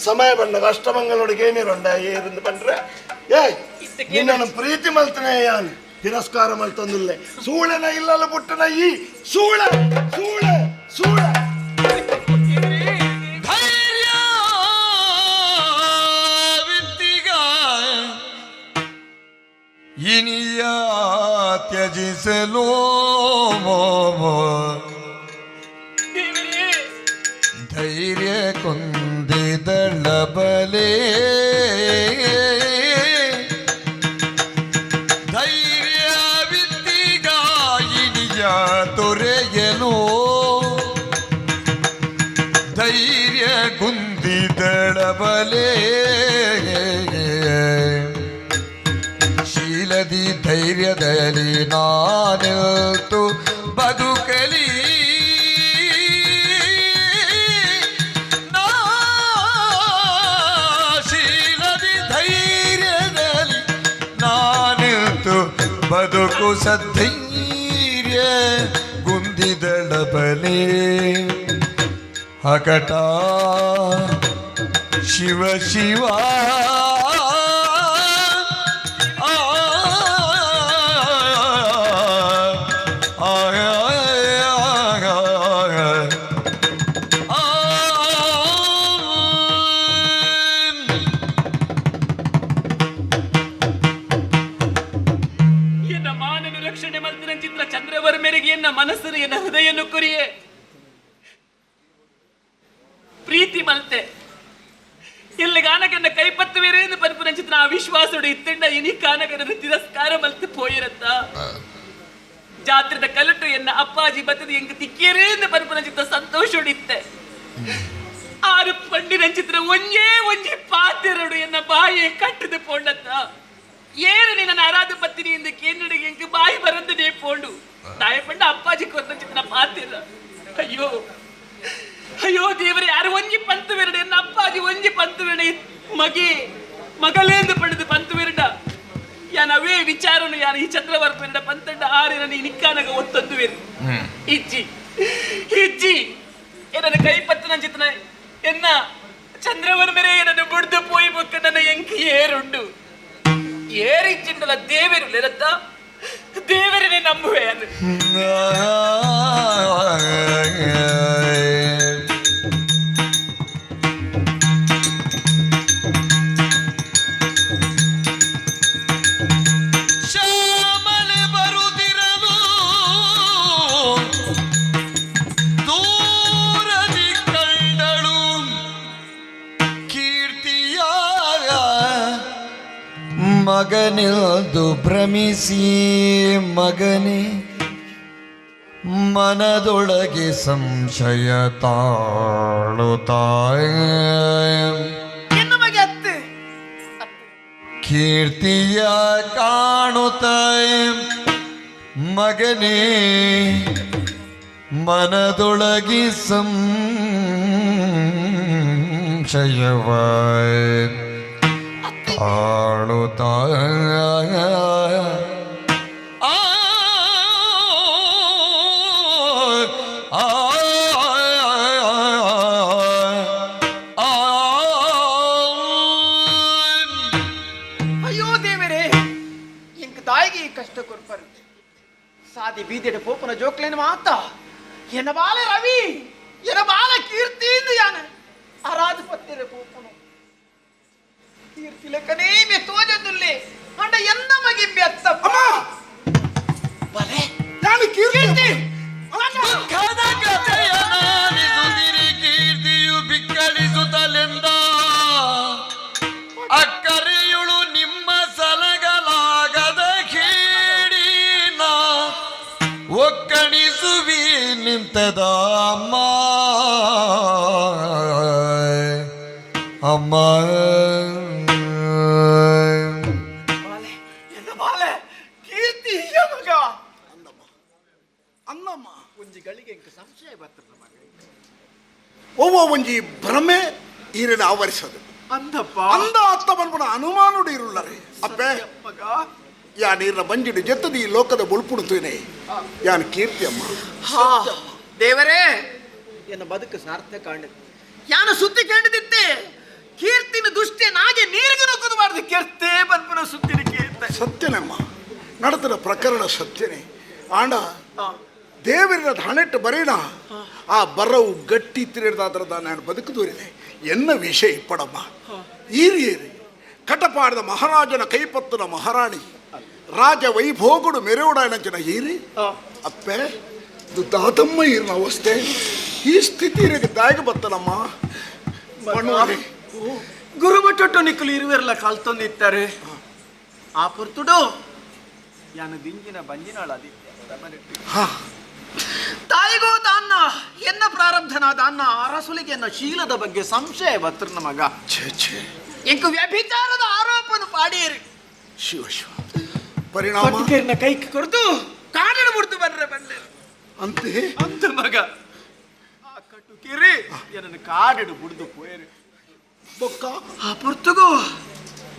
ಸಮಯ ಬಂದಾಗ ಅಷ್ಟಮಂಗಳೊಳಗೆ ಏನಿರಂಡ ಏರಂದು ಪಂಡ್ರೆ ಏ ನಿನ್ನನ್ನು ಪ್ರೀತಿ ಮಲ್ತನೆ ಯಾನು ತಿರಸ್ಕಾರ ಮಲ್ತಂದುಲ್ಲೆ ಸೂಳೆನ ಇಲ್ಲಲ್ಲ ಪುಟ್ಟನ ಈ ಸೂಳೆ ಸೂಳೆ ಸೂಳೆ. ಧೈರ್ಯ ವಿತ್ತಿಗ ಇನಿಯ ತ್ಯಜಿಸಲು ದೇವರೇ, ಧೈರ್ಯ ಕೊಂದಿದಳಬಲೆ ಧೈರ್ಯ ವಿತ್ತಿಗ ಇನಿಯ ತೊರೆಯಲು ಧೈರ್ಯ ಗುಂದಿದಳಬಲೆ ಶೀಲದಿ ಧೈರ್ಯದಲ್ಲಿ ನಾನಿಲ್ತು ಬದುಕಲಿ ನಾ ಶೀಲದಿ ಧೈರ್ಯದಲ್ಲಿ ನಾನಿಲ್ತು ಬದುಕು ಸದ್ಧೈರ್ಯ ಗುಂದಿದಳಬಲೆ ಹಕಟ ಶಿವ ಶಿವ ಆ, ಆ, ಆ, ಆ. ಎನ್ನ ಮಾನನ ರಕ್ಷಣೆ ಮಲ್ತಿನ ಚಿತ್ರ ಚಂದ್ರವರ್ಮೆರಿಗೆ ಎನ್ನ ಮನಸ್ಸನ್ನು ಎನ್ನ ಹೃದಯನು ಕುರಿಯೇ ಪ್ರೀತಿ ಮಲ್ತೆ ಎಲ್ಲಿ ಗಾನಕನ್ನ ಕೈಪತ್ತುವೇರೆ ಎಂದು ಪನ್ಪುನ ಚಿತ್ರ ಆ ವಿಶ್ವಾಸೋಡು ಇತ್ತಂಡ ಇನಿ ಕಾನಕನ ತಿರಸ್ಕಾರ ಮಲ್ತು ಪೋಯಿರತ್ತ ಜಾತ್ರೆದ ಕಲಟು ಎನ್ನ ಅಪ್ಪಾಜಿ ಬತ್ತದ ಎಂಗ್ ತಿಕ್ಕೇರೇ ಎಂದು ಪನ್ಪುನ ಚಿತ್ರ ಸಂತೋಷೋಡು ಇತ್ತೆ ಆರು ಪಂಡಿನ ಚಿತ್ರ ಒಂಜೇ ಒಂಜಿ ಪಾತೆರಡು ಎನ್ನ ಬಾಯಿ ಕಟ್ಟದ ಪೋಂಡತ್ತ ಏರು ನಿನ್ನ ಅರಾಧ ಪತ್ತಿನಿ ಎಂದು ಕೇಂದ್ರಡಿಗೆ ಎಂಕ್ ಬಾಯಿ ಬರಂದನೇ ಪೋಂಡು ತಾಯಿ ಪಂಡ ಅಪ್ಪಾಜಿ ಕೊರ್ನ ಚಿತ್ರ ಪಾತಿರ. ಅಯ್ಯೋ ಅಯ್ಯೋ ದೇವರೇ, ಯಾರು ಒಂಜಿ ಪಂತು ವೆರಡು ಎನ್ನ ಅಪ್ಪಾಜಿ ಒಂಜಿ ಪಂತು ವೆರಡೆ ಮಗೆ ಮಗಲೇಂದು ಪಡೆದು ಪಂತು ವೆರಡ ಯಾನ್ ಅವೇ ವಿಚಾರನು ಯಾನ್ ಈ ಚಂದ್ರವರ್ಪೆರಡ ಪಂತಂಡ ಆರಿನ ನೀ ನಿಕ್ಕಾನಗ ಒತ್ತೊಂದು ವೆರು ಇಜ್ಜಿ ಇಜ್ಜಿ ಎನ್ನ ಏರುಂಡು ಏರಿಚ್ಚಿಂಡಲ ದೇವರು ಲೆರತ್ತ ದೇವರನ್ನೇ ನಂಬುವೆ ಅದು. ಶ್ಯಾಮಲೆ ಬರುತ್ತಿರಲು ದೂರದಿ ಕಂಡಳು ಕೀರ್ತಿಯ ಮಗನಿಲ್ದು ಭ್ರಮಿಸಿ ಮಗನೇ ಮನದೊಳಗೆ ಸಂಶಯ ತಾಳುತ್ತಾಯ ಎನ್ನ ಮಗೆ ಅತ್ತೆ ಕೀರ್ತಿಯ ಕಾಣುತ್ತ ಮಗನೇ ಮನದೊಳಗಿ ಸಂಶಯವ ತಾಳುತ್ತ ಆ ಆ ಆ ಅಯ್ಯೋ ದೇವರೇ, ಇಂಕ ತಾಯಿಗೆ ಈ ಕಷ್ಟ ಕೊರ್ಪರು. ಸಾದಿ ಬೀದಿಡ ಪೋಪನ ಜೋಕ್ಲೇನು ಮಾತ ಎನ್ನ ಬಾಲ ರವಿ ಎನ್ನ ಬಾಲ ಕೀರ್ತಿ ಯಾನ ಅರಾಜ ಪತ್ತಿರ ಪೋಪನು ಕೀರ್ತಿ ಲೆಕ್ಕನೇ ಮೆ ತೋಜದುಲ್ಲೆ ಅಂಡ ಎನ್ನ ಮಗಿಂಬೆ ಅತ್ತಪ್ಪ. ಅಮ್ಮ! ಬಲೆ ನಾನು ಕೀರ್ತಿ. ದುಃಖದ ಕಥೆಯ ನಾನಿಸುತ್ತಿರಿ ಕೀರ್ತಿಯು ಬಿಕ್ಕಳಿಸುತ್ತಲೆಂದ ಅಕ್ಕರೆಯುಳು ನಿಮ್ಮ ಸಲಗಲಾಗದ ಖೇಡಿನ ಒಕ್ಕಣಿಸುವಿ ನಿಂತದ ಅಮ್ಮ ಅಮ್ಮ. ಬಾಲೆ ಎನ್ನ ಬಾಲೆ ಕೀರ್ತಿ ಮಗ. ಅನ್ನಮ್ಮ. ಒಂಜಿ ಗಳಿಗೆ ಇಂಕ ಸಂಶಯ ಬರ್ತದ ಮಗ. ಒವ್ವ ಒಂಜಿ ಭ್ರಮೆ ಈರಡ ಆವರಿಸದು. ಅಂದಪ್ಪ. ಅಂದ ಅತ್ತ ಬಂದ್ಬಿಡ ಅನುಮಾನುಡು ಇರುಳ್ಳರೆ ಅಪ್ಪೆ. ಮಗ. ಯಾ ನೀರಿನ ಬಂಜಿಡು ಜೆತ್ತದ ಈ ಲೋಕದ ಬುಳ್ಪುಡುತ್ತೇನೆ ಯಾನ್ ಕೀರ್ತಿ ಅಮ್ಮ. ಹಾ ದೇವರೇ, ಎನ್ನ ಬದುಕು ಸಾರ್ಥಕ ಕಾಂಡ ಯಾನ ಸುದ್ದಿ ಕೇಳಿದಿತ್ತೆ ಕೀರ್ತಿನ ದುಷ್ಟೆ ನಾಗೆ ನೀರಿಗೆ ನುಗ್ಗುದು ಬಾರದು ಕೀರ್ತೆ ಬಂದ್ಪುನ ಸುತ್ತಿನ ಕೀರ್ತೆ. ಸತ್ಯನಮ್ಮ, ನಡೆತದ ಪ್ರಕರಣ ಸತ್ಯನೇ. ಆಂಡ ದೇವರಿನ ಹಣೆಟ್ಟು ಬರೀಣ ಆ ಬರವು ಗಟ್ಟಿ ತಿರುಗಿದಾದ್ರದ ನಾನು ಬದುಕುದೂರಿದೆ ಎನ್ನ ವಿಷಯ ಇಪ್ಪಡಮ್ಮ. ಈರಿ ಏರಿ ಕಟಪಾಡದ ಮಹಾರಾಜನ ಕೈಪತ್ತನ ಮಹಾರಾಣಿ ರಾಜ ವೈಭೋಗುಡು ಮೆರೆಯೋಡಂಚಿನ ಈರಿ ಅಪ್ಪೆ ಇದು ದಾತಮ್ಮ ಈರಿನ ಅವಸ್ಥೆ ಈ ಸ್ಥಿತಿ ಇರಗೆ ದಾಯಿಗೆ ಬತ್ತನಮ್ಮ ಮಣ್ಣು. ಗುರುಮಠಟ್ಟು ನಿಕ್ಕಲು ಇರುವೆರ್ಲ ಕಲ್ತೊಂದಿತ್ತಾರೆ ಆ ಪುರ್ತುಡು ಯಾನು ದಿಂಜಿನ ಬಂಜಿನಾಳ ಹಾ. ತಾಯಿಗೋ ದಾನ್ನ ಎನ್ನ ಪ್ರಾರಬ್ಧನಾದ ಅನ್ನ ಅರಸುಲಿಗೆ ಎನ್ನ ಶೀಲದ ಬಗ್ಗೆ ಸಂಶಯ ಬತ್ರನ ಮಗ. ಛೇ ಛೇ. ಎಂಕು ವ್ಯಭಿಚಾರದ ಆರೋಪನು ಪಾಡಿಯರಿ. ಶಿವ ಶಿವ. ಪರಿಣಾಮ ಪಟ್ಟಿಕೆರ್ನ ಕೈಗೆ ಕೊರ್ದು ಕಾಡಲು ಬಿಡ್ತು ಬರ್ರೆ ಬಂದೆ ಅಂತೆ ಅಂತ ಮಗ. ಆ ಕಟುಕಿರಿ ಏನನ್ನು ಕಾಡಿಡು ಬುಡ್ದು ಪೋಯರು. ಬೊಕ್ಕ ಆ ಪುರ್ತುಗು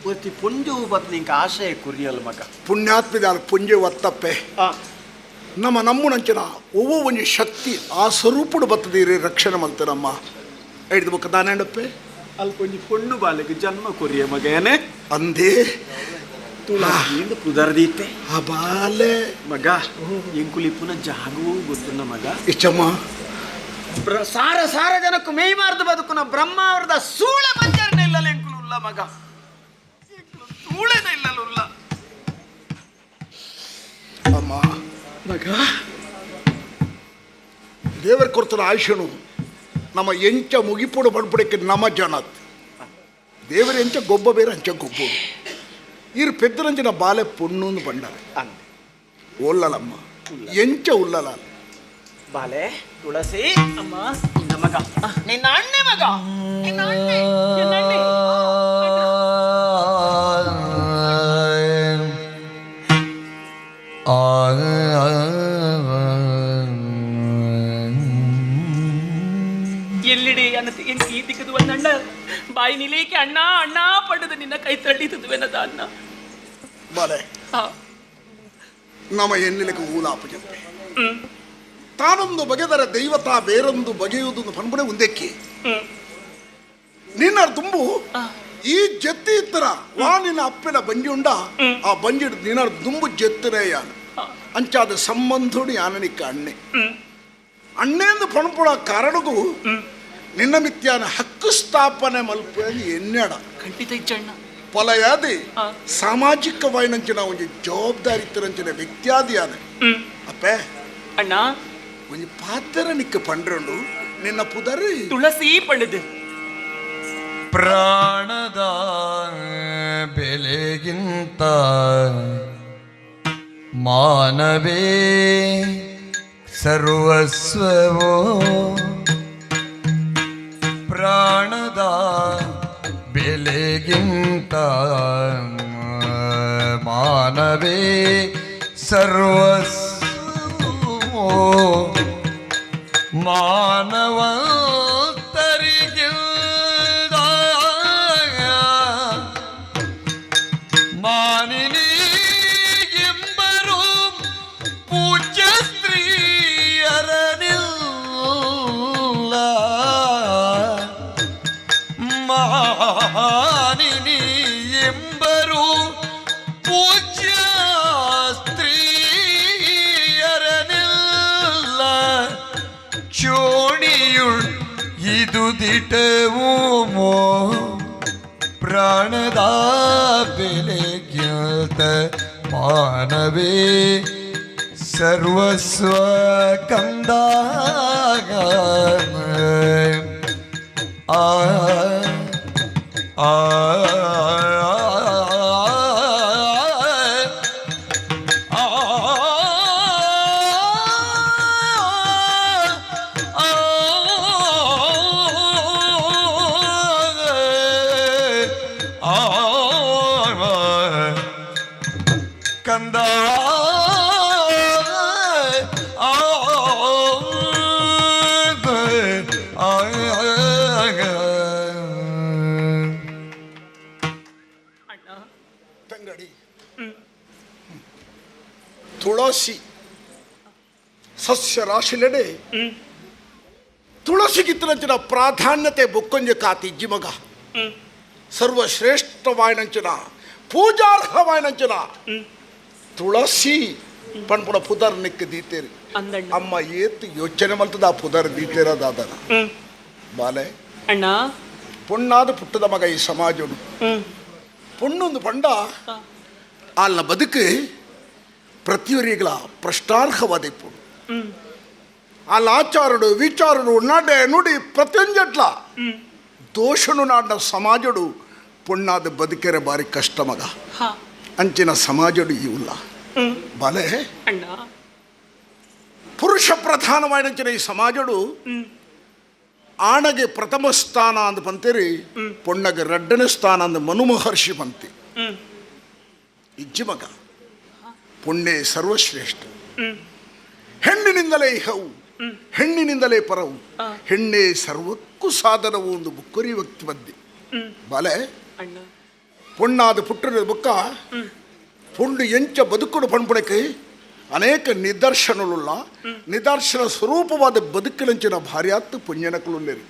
ಒತ್ತಿ ಪುಂಜು ಬತ್ ನಿಂಕ ಆಶಯ ಕುರಿಯಲ್ ಮಗ. ಪುಣ್ಯಾತ್ಮಿದಾಲ ಪುಂಜೆ ಒತ್ತಪ್ಪೆ. ನಮ್ಮ ನಮ್ಮುನಂಚಿನ ಒವ್ವ ಒಂಜಿ ಶಕ್ತಿ ಆ ಸ್ವರೂಪಡು ಬತ್ತದೀರಿ ರಕ್ಷಣೆ ಮಂತನಮ್ಮ ಹಿಡಿದು ಬೊಕ್ಕ ದಾನೇಂಡಪ್ಪೆ. ಅಲ್ಪ ಒಂಜಿ ಪೊಣ್ಣು ಬಾಲೆಗೆ ಜನ್ಮ ಕೊರಿಯ ಮಗ ಏನೇ ಅಂದೇ. ತುಳಸಿಯಿಂದ ಪುದರ್ದೀತೆ. ಆ ಬಾಲೆ ಮಗ ಎಂಕುಲಿ ಪುನಃ ಜಾಗವೂ ಗೊತ್ತನ್ನ ಮಗ. ಇಚ್ಚಮ್ಮ. ಸಾರ ಸಾರ ಜನಕ್ಕೂ ಮೇಯ್ ಮಾರ್ದು ಬದುಕುನ ಬ್ರಹ್ಮ ಅವರದ ಸೂಳೆ ಮಂಜರ್ನ ಇಲ್ಲಲ್ಲ ಎಂಕುಲು ಉಲ್ಲ ಮಗ. ಎಂಕುಲು ಸೂಳೆನ ಇಲ್ಲಲ್ಲ ಉಲ್ಲ. ಅಮ್ಮ. ಮಗ. ದೇವರ ಕೊಡ್ತಾರ ಆಯುಷನು ನಮ್ಮ ಎಂಚ ಮುಗಿಪುಡು ಬಡ್ಪಡಕ್ಕೆ ನಮ್ಮ ಜನತ್ ದೇವರ ಎಂಚ ಗೊಬ್ಬ ಬೇರೆ ಅಂಚ ಗೊಬ್ಬ ಇರು ಪೆದ್ದರಂಚಿನ ಬಾಲೆ ಪೊಣ್ಣು ಬಂಡಾರೆ ಅಂದೆ ಒಲ್ಲಲಮ್ಮ ಎಂಚ ಉಲ್ಲಲ. ಬಾಲೆ ತುಳಸಿ ಅಮ್ಮ ನಿನ್ನ ಮಗ ನಿನ್ನ ಅಣ್ಣೆ ಮಗ ನಿನ್ನ ಅಣ್ಣೆ ಎನ್ನ ಅಣ್ಣೆ. ಎಲ್ಲಿಡೆ ಅನ್ನತ್ತೆ ಎಂಕ್ ಈ ದಿಕ್ಕದು ಒಂದಣ್ಣ ಬಾಯಿ ನಿಲೇಕೆ ಅಣ್ಣ ಅಣ್ಣ ಪಡೆದು ನಿನ್ನ ಕೈ ತಳ್ಳಿತದುವೆನದ ಅಣ್ಣ. ಬಾಲೆ. ಆ, ನಮ್ಮ ಎನ್ನಿಲಕ್ಕೆ ಊಲಾಪ ಜಪ್ಪೆ ತಾನೊಂದು ಬಗೆದರ ದೈವತ ಬೇರೊಂದು ಬಗೆಯುವುದೊಂದು ಪನ್ಪುಣೆ ಉಂದೆಕ್ಕಿ ನಿನ್ನ ತುಂಬು ಈ ಜತ್ತಿ ಇತ್ತರ ವಾ ನಿನ್ನ ಅಪ್ಪನ ಬಂಜಿ ಉಂಡ ಆ ಬಂಜಿ ನಿನ್ನ ದುಂಬು ಜತ್ತರೇ ಯಾನು ಅಂಚಾದ ಸಂಬಂಧೋಡು ಯಾನನಿಕ್ಕ ಅಣ್ಣೆ ಅಣ್ಣೆಂದು ಪಣಪುಳ ಕಾರಣಗೂ ನಿನ್ನ ಮಿತ್ಯಾನ ಹಕ್ಕು ಸ್ಥಾಪನೆ ಮಲ್ಪು ಎಣ್ಣೆಡ ಖಂಡಿತ ಇಜ್ಜಣ್ಣ ಫಲಯಾದಿ ಸಾಮಾಜಿಕವಾಯಿನಂಚಿನ ಒಂದು ಜವಾಬ್ದಾರಿ ಇತ್ತರಂಚಿನ ವ್ಯಕ್ತಿಯಾದಿಯಾದ ಅಪ್ಪೆ ಅಣ್ಣ ಒಂದು ಪಾತ್ರ ನಿಕ್ಕ ಪಂಡ್ರಂಡು ನಿನ್ನ ಪುದರಿ ತುಳಸಿ ಪಂಡದು ಪ್ರಾಣದ ಬೆಲೆಗಿಂತ ಮಾನವೇ ಸರ್ವಸ್ವವೋ ಪ್ರಾಣದ ಬೆಲೆಗಿಂತ ಮಾನವೇ ಸರ್ವಸ್ವವೋ ಮಾನವಂತರಿಗಿಲ್ದ ಮಾನಿನಿ ಎಂಬರು ಪೂಜ್ಯ ಸ್ತ್ರೀಯರನಿಲ್ಲ ಮಾನಿನಿ ಎಂಬರು ಪೂಜ್ಯ ಸ್ತ್ರೀಯರನಿಲ್ಲ ಚೋಣಿಯುಳ್ ಇದು ದಿಟವು ಮೋ ಪ್ರಾಣದ ಬೆಲೆಗಿಂತ ಮಾನವೇ ಸರ್ವಸ್ವ ಕಂದಾಗ ಆ ಆ ಕಂದ ಅಣ್ಣ ತಂಗಡಿ ತುಳಸಿ ಸಸ್ಯ ರಾಶಿಲೆಡೆ ತುಳಸಿಗಿತ್ತನಂಚಿನ ಪ್ರಾಧಾನ್ಯತೆ ಬೊಕ್ಕೊಂಜೆ ಕಾತಿ ಜಿಮಗ ಸರ್ವಶ್ರೇಷ್ಠವಾಯಿನಂಚಿನ ಪೂಜಾರ್ಹವಾಯಿನಂಚಿನ ತುಳಸಿ ಪಣ್ಪುಣ ಪುದರ್ ನಿಕ್ಕ ದೀತೇರಿ ಅಂದಣ್ಣ ಅಮ್ಮ ಏತ್ ಯೋಚನೆ ಮಲ್ತದ ಆ ಪುದರ್ ದೀತೇರದಾದನ ಬಾಲೆ ಅಣ್ಣ ಪೊಣ್ಣಾದ ಪುಟ್ಟದ ಮಗ ಈ ಸಮಾಜನು ಪೊಣ್ಣೊಂದು ಪಂಡ ಅಲ್ಲ ಬದುಕು ಪ್ರತಿಯೊರಿಗಳ ಪ್ರಶ್ನಾರ್ಹವಾದ ಪೊಣ್ಣು ಅಲ್ಲ ಆಚಾರುಡು ವಿಚಾರುಡು ನಡೆ ನುಡಿ ಪ್ರತಿಯೊಂಜಟ್ಲ ದೋಷನು ನಾಡಿನ ಸಮಾಜಡು ಪೊಣ್ಣಾದ ಬದುಕೆರೆ ಬಾರಿ ಕಷ್ಟ ಮಗ ಹಾ ಅಂಚಿನ ಸಮಾಜಡು ಇವುಲ್ಲ ಬಲೆ ಅಣ್ಣ ಪುರುಷ ಪ್ರಧಾನವಾಯಿನಂಚಿನ ಈ ಸಮಾಜಡು ಆಣಗೆ ಪ್ರಥಮ ಸ್ಥಾನ ಅಂದ್ ಬಂತೀರಿ ಪೊಣ್ಣಗೆ ರಡ್ಡನೇ ಸ್ಥಾನ ಅಂದ ಮನು ಮಹರ್ಷಿ ಬಂತಿ ಇಜ್ಜಿ ಮಗ ಪುಣ್ಯ ಸರ್ವಶ್ರೇಷ್ಠ ಹೆಣ್ಣಿನಿಂದಲೇ ಇಹವು ಹೆಣ್ಣಿನಿಂದಲೇ ಪರವು ಹೆಣ್ಣೇ ಸರ್ವಕ್ಕೂ ಸಾಧನವು ಒಂದು ಬುಕ್ಕರಿ ವ್ಯಕ್ತಿ ಬಂದಿ ಬಲೆ ಅಣ್ಣ ಪೊಣ್ಣಾದ ಪುಟ್ಟದ ಬುಕ್ಕ ಪುಂಡು ಎಂಚ ಬದುಕುಡು ಪಣ್ಪುಣಕ್ಕೆ ಅನೇಕ ನಿದರ್ಶನಲುಲ್ಲ ನಿದರ್ಶನ ಸ್ವರೂಪವಾದ ಬದುಕಿನಂಚಿನ ಭಾರ್ಯಾತ್ತು ಪುಣ್ಯನಕುಲುಲ್ಲೇರಿ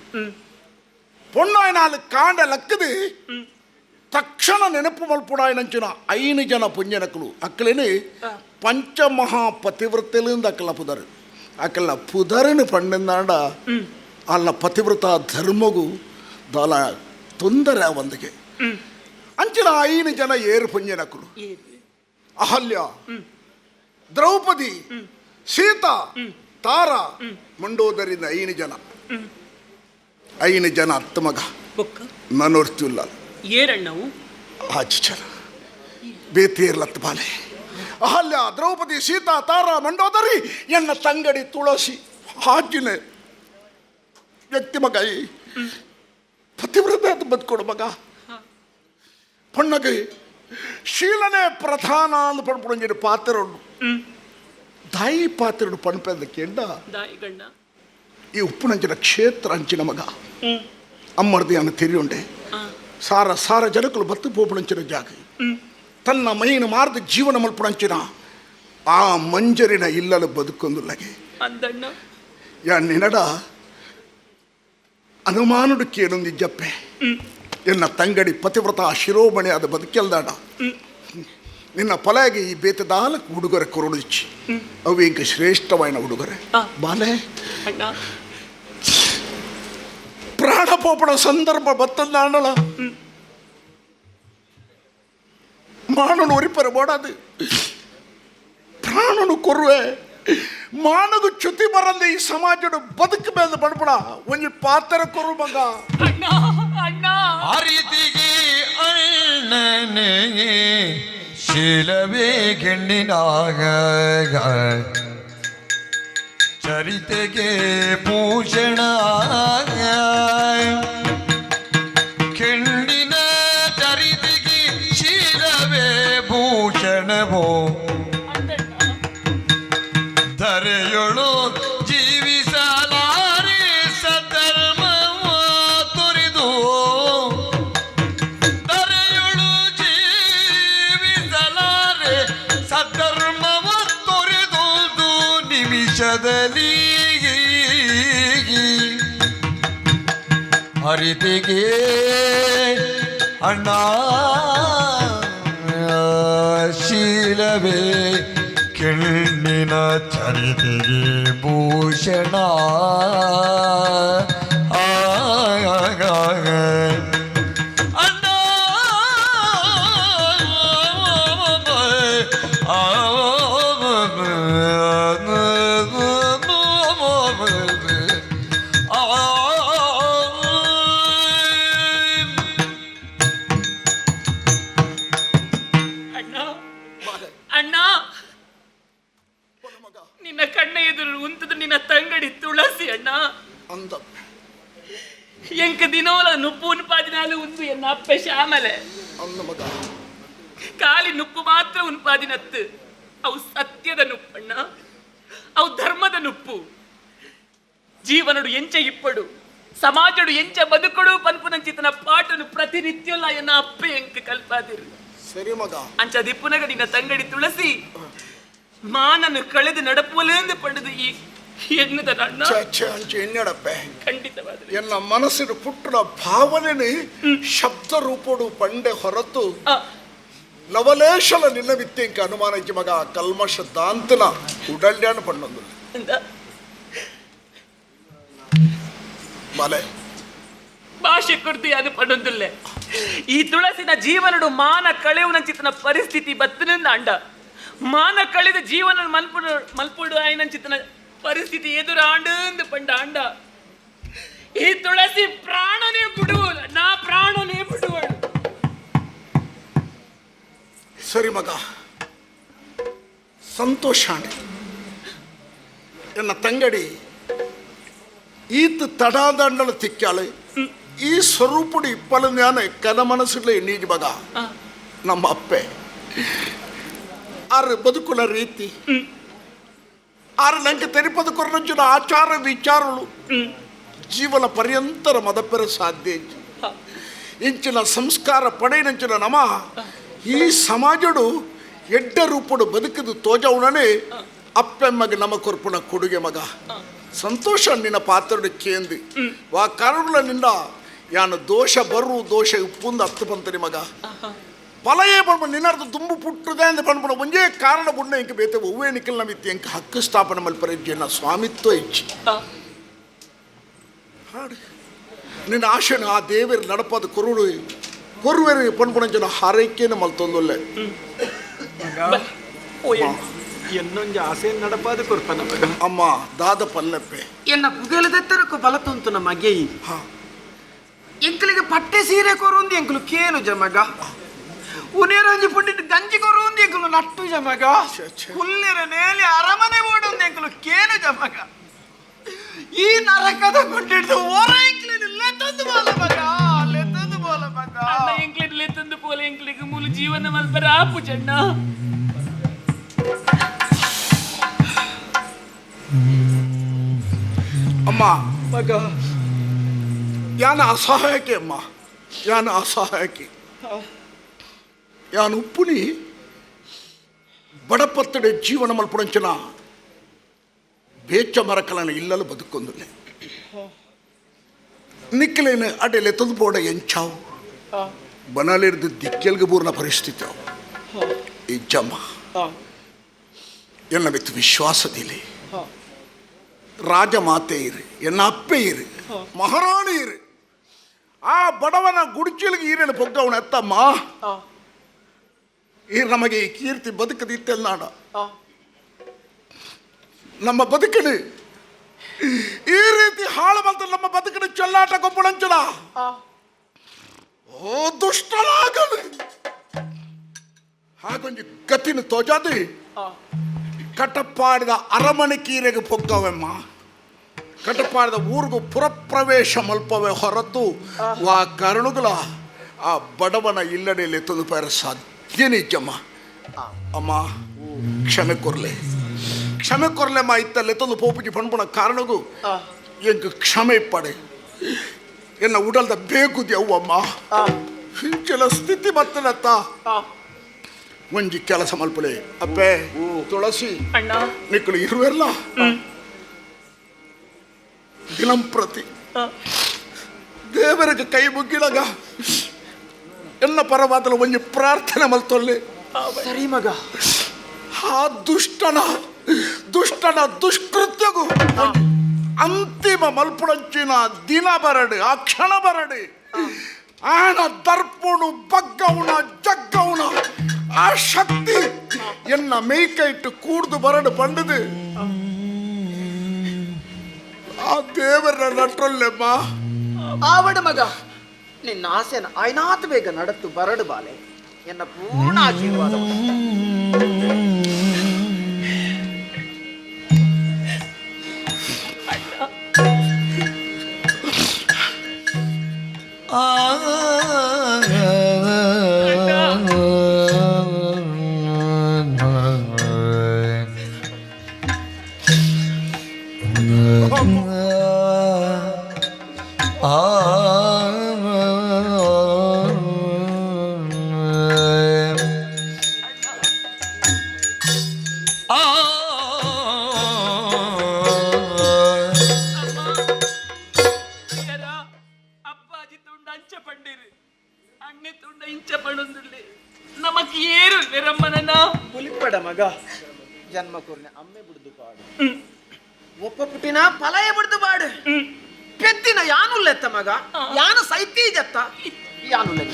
ಪೊಣ್ಣಾಯನಾಲು ಕಾಂಡ ಲಕ್ಕದು ತಕ್ಷಣ ನೆನಪು ಮಲ್ಪುಡಾಯನಂಚಿನ ಐನು ಜನ ಪುಣ್ಯನಕುಲು ಅಕ್ಕಲೇನೆ ಪಂಚಮಹಾ ಪತಿವ್ರತೆಲಿಂದ ಅಕ್ಕಲ ಪುದರ್ ಅಕ್ಕಲ ಪುದರನು ಪಂಡೆಂದಾಂಡ ಅಲ್ಲ ಪತಿವ್ರತ ಧರ್ಮಗು ದಾಲ ತೊಂದರೆ ಒಂದಿಗೆ ಅಂಚಿನ ಐನು ಜನ ಏರು ಪುಣ್ಯನಕುಲು ಅಹಲ್ಯ ದ್ರೌಪದಿ ಸೀತಾ ತಾರಾ ಮಂಡೋದರಿಂದ ಐನು ಜನ ಐನು ಜನ ಅತ್ತ ಮಗ ಬೊಕ್ಕ ನನೊರ್ತಿಲ್ಲ ಏರಣ್ಣವು ಆಚೆ ಜನ ಬೇತೇರ್ಲತ್ತ ಬಾಲೆ ಅಹಲ್ಯ ದ್ರೌಪದಿ ಸೀತಾ ತಾರಾ ಮಂಡೋದರಿ ಎನ್ನ ತಂಗಡಿ ತುಳಸಿ ಹಾಜಿನೆ ವ್ಯಕ್ತಿ ಮಗ ಈ ಪತಿವ್ರತ ಅದು ಬದುಕೊಡು ಮಗ ಪಣ್ಣಗೆ ಶೀಲನೆ ಪ್ರಧಾನ ಅಂದ್ ಪಣ್ಪುಣಂಜಿನ ಪಾತ್ರನು ದಾಯಿ ಪಾತ್ರನು ಪಣ್ಪೆಂದ ಕೇಂಡ ದಾಯಿಗಣ್ಣ ಈ ಉಪ್ಪುನಂಚಿನ ಕ್ಷೇತ್ರ ಅಂಚಿನ ಮಗ ಅಮ್ಮರ್ದಿ ಅನ್ನ ತೆರಿಯುಂಡೆ ಸಾರ ಸಾರ ಜನಕುಲು ಬತ್ತು ಪೋಪುಣಂಚಿನ ಜಾಗ ತನ್ನ ಮೈನ ಮಾರ್ದ ಜೀವನ ಮಲ್ಪುಣಂಚಿನ ಆ ಮಂಜರಿನ ಇಲ್ಲಲು ಬದುಕೊಂದುಲ್ಲಗೆ ಅಂದಣ್ಣ ಯಾ ನಿನಡ ಅನುಮಾನುಡು ಕೇಳೊಂದು ಜಪ್ಪೆ ಎನ್ನ ತಂಗಡಿ ಪತಿವ್ರತ ಶಿರೋಮಣಿ ಆದ ಬದುಕೆಲ್ದಾಡ ನಿನ್ನ ಪಲಾಗಿ ಈ ಬೇತದಾಲ ಉಡುಗೊರೆ ಕೊರಡುಚ್ಚಿ ಅವು ಇಂಕ ಶ್ರೇಷ್ಠವಾಯಿನ ಉಡುಗೊರೆ ಬಾಲೆ ಪ್ರಾಣ ಪೋಪಣ ಸಂದರ್ಭ ಬತ್ತಂದಾಂಡಲ ಮಾನನು ಒರಿಪರ ಬೋಡಾದು ಪ್ರಾಣನು ಕೊರುವೆ ಮಾನಗು ಚ್ಯುತಿ ಬರಂದೆ ಈ ಸಮಾಜಡು ಬದುಕು ಮೇಲೆ ಬಡಬಡ ಒಂಜಿ ಪಾತ್ರ ಕೊರು ಮಗ ಅಣ್ಣ ಅಣ್ಣ ಹರಿತಿಗೆ ಅಣ್ಣನೇ ಶೀಲವೇ ಗೆಣ್ಣಿನಾಗ ಚರಿತೆಗೆ ಭೂಷಣ ಕೆಂಡಿನ ಚರಿತೆಗೆ ಶೀಲವೇ ಭೂಷಣವೋ ಧರೆಯೊಳು ಜೀವಿಸಲಾರೆ ಸಧರ್ಮವ ತುರಿದು ಧರೆಯೊಳು ಜೀವಿಸಲಾರೆ ಸಧರ್ಮವ ತೊರೆದು ನಿಮಿಷದಲ್ಲಿ ಹರಿತಿಗೆ ಅಣ್ಣ ಶೀಲವೇ ಕೆಣ್ಣಿನ ಚರಿತೆಗೆ ಭೂಷಣ ಅಣ್ಣ ಅಣ್ಣ ಅಣ್ಣ ನಿನ್ನ ಕಣ್ಣ ಎದುರು ಉಂತದು ನಿನ್ನ ತಂಗಡಿ ತುಳಸಿ ಅಣ್ಣ ಅಂದ ಎಂಕ ದಿನೋಲ ನುಪ್ಪು ಉನ್ಪಾದಿನಾಲು ಉಂದು ಎನ್ನ ಅಪ್ಪೆ ಶ್ಯಾಮಲೆ ಅಂದ ಮಗ ಖಾಲಿ ನುಪ್ಪು ಮಾತ್ರ ಉನ್ಪಾದಿನತ್ತು ಅವು ಸತ್ಯದ ನುಪ್ಪಣ್ಣ ಅವು ಧರ್ಮದ ನುಪ್ಪು ಜೀವನಡು ಎಂಚ ಇಪ್ಪಡು ಸಮಾಜಡು ಎಂಚ ಬದುಕಡು ಪನ್ಪುನಂಚಿತನ ಪಾಠನು ಪ್ರತಿನಿತ್ಯಲ್ಲ ಎನ್ನ ಅಪ್ಪೆ ಎಂಕ ಕಲ್ಪಾದಿರು ಸರಿ ಮಗ ಅಂಚ ದಿಪ್ಪುನಗ ನಿನ್ನ ತಂಗಡಿ ತುಳಸಿ ಮಾನನು ಕಳೆದು ನಡಪುವಲೆಂದು ಪಡೆದು ಈ ಎಣ್ಣದ ಅಣ್ಣ ಛೆ, ಛೆ, ಅಂಚೆ ಎಣ್ಣೆಡಪ್ಪೆ ಖಂಡಿತವಾದ ಎನ್ನ ಮನಸ್ಸಿನ ಪುಟ್ಟಣ ಭಾವನೆ ಶಬ್ದ ರೂಪಡು ಪಂಡೆ ಹೊರತು ಲವಲೇಶಲ ನಿನ್ನ ಮಿತ್ತೆಂಕ ಅನುಮಾನ ಇಜ್ಜಿ ಮಗ ಕಲ್ಮಶ ದಾಂತನ ಉಡಲ್ಯಾಣ ಪಣ್ಣೊಂದು ಬಾಲೆ ಭಾಷೆ ಕೊಡ್ತಿ ಅದು ಪಡೊಂದುಲ್ಲೆ ಈ ತುಳಸಿನ ಜೀವನಡು ಮಾನ ಕಳೆಯುವನಂಚಿತನ ಪರಿಸ್ಥಿತಿ ಬತ್ತನಿಂದ ಅಂಡ ಮಾನ ಕಳೆದ ಜೀವನ ಮಲ್ಪುಡು ಮಲ್ಪುಡು ಆಯ್ನಂಚಿತನ ಪರಿಸ್ಥಿತಿ ಎದುರು ಆಂಡು ಪಂಡ ಅಂಡ ಈ ತುಳಸಿ ಪ್ರಾಣನೇ ಬಿಡುವ ನಾ ಪ್ರಾಣನೇ ಬಿಡುವಳು ಸರಿ ಮಗ ಸಂತೋಷ ಎನ್ನ ತಂಗಡಿ ಈತ ತಡಾದಂಡಲ ತಿಕ್ಕಾಳು ಈ ಸ್ವರೂಪುಡು ಇಪ್ಪಲು ಜ್ಞಾನ ಕನ ಮನಸ್ಸುಗಳ ಎಣ್ಣೀಜ್ ಮಗ ನಮ್ಮ ಅಪ್ಪೆ ಆರು ಬದುಕುನ ರೀತಿ ಆರು ನಂಗೆ ತೆರಿಪದು ಕೊರನಂಚಿನ ಆಚಾರ ವಿಚಾರಗಳು ಜೀವನ ಪರ್ಯಂತರ ಮದಪೆರ ಸಾಧ್ಯ ಇಜ್ಜಿ. ಇಂಚಿನ ಸಂಸ್ಕಾರ ಪಡೆಯಿನಂಚಿನ ನಮ ಈ ಸಮಾಜಡು ಎಡ್ಡ ರೂಪಡು ಬದುಕದು ತೋಜವುಣನೆ ಅಪ್ಪೆಮ್ಮಗೆ ನಮ ಕೊರ್ಪುನ ಕೊಡುಗೆ ಮಗ ಸಂತೋಷ ನಿನ್ನ ಪಾತ್ರಡು ಕೇಂದು ವಾ ಕಾರಣಗಳ ನಿನ್ನ ಯಾನು ದೋಷ ಬರು ದೋಷ ಉಪ್ಪುಂದು ಅತ್ತು ಬಂತನಿ ಮಗ ಪಲಯೇ ಪಣ್ಪ ನಿನ್ನರ್ಥ ದುಂಬು ಪುಟ್ಟುದೆ ಅಂದ ಪಣ್ಪುಣ ಒಂಜೇ ಕಾರಣ ಬುಣ್ಣ ಇಂಕ ಬೇತೆ ಒವ್ವೇ ನಿಖಲ್ ನಮಿತ್ತಿ ಎಂಕ ಹಕ್ಕು ಸ್ಥಾಪನೆ ಮಲ್ಪರೆ ಸ್ವಾಮಿತ್ವ ಇಚ್ಛೆ ಹಾಡು ನಿನ್ನ ಆಶೆನ ಆ ದೇವರು ನಡಪದ ಕೊರುಡು ಕೊರುವೆರು ಪಣ್ಪುಣಂಚಿನ ಹಾರೈಕೆನ ಮಲ್ತೊಂದುಲ್ಲೆ ಎನ್ನೊಂಜಿ ಆಸೆ ನಡಪಾದ ಕೊರ್ಪನ ಮಗ ಅಮ್ಮ ದಾದ ಪಲ್ಲಪ್ಪೆ ಎನ್ನ ಪುಗೆಲದೆತ್ತರಕ್ಕೂ ಬಲ ತುಂತು ನಮ್ಮ ಗೆಯಿ ಎಂಕಲಿಗೆ ಪಟ್ಟೆ ಸೀರೆ ಕೊರುಂದು ಎಂಕಲು ಕೇನು ಜಮಗ ಉನೇರಂಜಿ ಪುಂಡಿಟ್ಟು ಗಂಜಿ ಕೊರುಂದು ಎಂಕಲು ನಟ್ಟು ಜಮಗ ಛೆ, ಛೆ. ಹುಲ್ಲಿರ ನೇಲಿ ಅರಮನೆ ಓಡೊಂದು ಎಂಕಲು ಕೇನು ಜಮಗ ಈ ನರಕದ ಗುಂಡಿಡ್ದು ಓರ ಎಂಕ್ಲಿನ ಲೆತ್ತೊಂದು ಬೋಲ ಮಗ ಲೆತ್ತೊಂದು ಬೋಲ ಮಗ ಅಣ್ಣ ಎಂಕ್ಲಿಡ್ಲೆ ತಂದು ಪೋಲೆ ಎಂಕ್ಲಿಗೆ ಮೂಲ ಜೀವನ ಮಲ್ಪರ ಆಪು ಚಣ್ಣ ಅಮ್ಮ ಮಗ ಯಾನ ಅಸಹಾಯಕ್ಕೆ ಅಮ್ಮ ಯಾನ ಅಸಹಾಯಕ್ಕೆ ಯಾನು ಉಪ್ಪುನಿ ಬಡಪತ್ತಡೆ ಜೀವನ ಮಲ್ಪುಣಂಚಿನ ಬೇಚ ಮರಕಲನ ಇಲ್ಲಲು ಬದುಕೊಂದುಲ್ಲೆ ನಿಕ್ಕಲೇನು ಅಡೆಲೆ ತಂದು ಬೋಡ ಎಂಚಾವು ಬನಲಿರ್ದು ದಿಕ್ಕೆಲ್ಗೆ ಬೂರ್ನ ಪರಿಸ್ಥಿತಿ ಅವು. ಇಜ್ಜಮ್ಮ, ಎನ್ನ ಮಿತ್ತು ವಿಶ್ವಾಸದಿಲ್ಲ. ರಾಜಮಾತೆ ಇರು, ಎನ್ನ ಅಪ್ಪೆ ಇರು, ಮಹಾರಾಣಿ ಇರು. ಆ ಬಡವನ ಗುಡಿಚಲಿಗೆ ಈರೇನು ಪೊಗ್ಗವನ ಎತ್ತಮ್ಮ. ಈ ನಮಗೆ ಈ ಕೀರ್ತಿ ಬದುಕದಿತ್ತೆಲ್ಲಾಡ ನಮ್ಮ ಬದುಕಡು ಈ ರೀತಿ ಹಾಳು ಬಂತ ನಮ್ಮ ಬದುಕಡು ಚೆಲ್ಲಾಟ ಗೊಬ್ಬಳಂಚಲ. ಓ ದುಷ್ಟನಾಗಲು ಹಾಗೊಂಜಿ ಗತಿನ ತೋಜಾದಿ ಕಟಪಾಡಿದ ಅರಮನೆ ಕೀರೆಗೆ ಪೊಗ್ಗವೆಮ್ಮ. ಕಟಪಾಡಿದ ಊರಿಗೂ ಪುರಪ್ರವೇಶ ಮಲ್ಪವೆ ಹೊರತು ವಾ ಕರುಣುಗಳ ಆ ಬಡವನ ಇಲ್ಲಡೆಯಲ್ಲಿ ತುದುಪೇರ ಸಾಧ್ಯ ನಿಜಮ್ಮ. ಅಮ್ಮ ಕ್ಷಮೆ ಕೊರ್ಲೆ, ಕ್ಷಮೆ ಕೊರ್ಲೆಮ್ಮ. ಇತ್ತಲ್ಲೆ ತಂದು ಪೋಪುಜಿ ಪಣ್ಪುಣ ಕಾರಣಗೂ ಎಂಕ್ ಕ್ಷಮೆ ಇಪ್ಪಡೆ. ಎನ್ನ ಉಡಲ್ದ ಬೇಗುದಿ ಅವ್ವಮ್ಮ ಇಂಚಲ ಸ್ಥಿತಿ ಬತ್ತನತ್ತ ಒಂಜಿ ಕೆಲಸ ಮಲ್ಪಲೆ. ಅಪ್ಪೆ ತುಳಸಿ ಅಣ್ಣ ನಿಕ್ಕಳು ಇರುವೆಲ್ಲ ದಿನಂಪ್ರತಿ ದೇವರಿಗೆ ಕೈ ಮುಗ್ಗಿಡಗ ಎಲ್ಲ ಪರವಾದಲ ಒಂಜಿ ಪ್ರಾರ್ಥನೆ ಮಲ್ತೊಲ್ಲೆ. ಸರಿ ಮಗ. ಆ ದುಷ್ಟನ ದುಷ್ಟನ ದುಷ್ಕೃತ್ಯಗೂ ಅಂತಿಮ ಮಲ್ಪುಡಂಚಿನ ದಿನ ಬರಡು, ಆ ಕ್ಷಣ ಬರಡು. ಆಣ ದರ್ಪುಣು ಬಗ್ಗವನ ಜಗ್ಗವನ ಆ ಶಕ್ತಿ ಎನ್ನ ಮೇಯ್ಕೈಟ್ಟು ಕೂಡ್ದು ಬರಡು ಪಂಡದು ಆ ದೇವರ ನಟ್ರೊಲ್ಲೆಮ್ಮ. ಆವಡ ಮಗ, ನಿನ್ನ ಆಸೆನ ಆಯ್ನಾತ್ ಬೇಗ ನಡತ್ತು ಬರಡು ಬಾಲೆ. ಎನ್ನ ಪೂರ್ಣ ಆಶೀರ್ವಾದ. ಅಪ್ಪಾಜಿ ತುಂಡ ಅಂಚ ಪಂಡಿರು, ಅಣ್ಣೆ ತುಂಡ ಇಂಚ ಪಣೊಂದುಲ್ಲೆ, ನಮಕ್ ಏರು ರಮ್ಮನನ. ಪುಲಿಪಡ ಮಗ, ಜನ್ಮ ಕೊರ್ನೆ ಅಮ್ಮೆ ಬುಡ್ದು ಪಾಡು, ಒಪ್ಪ ಪುಟ್ಟಿನ ಫಲಯ ಬುಡ್ದು ಪಾಡು. ಪೆದ್ದಿನ ಯಾನುಲ್ಲೆತ್ತ ಮಗ, ಯಾನು ಸೈತಿ ಜತ್ತ ಯಾನುಲ್ಲೆ.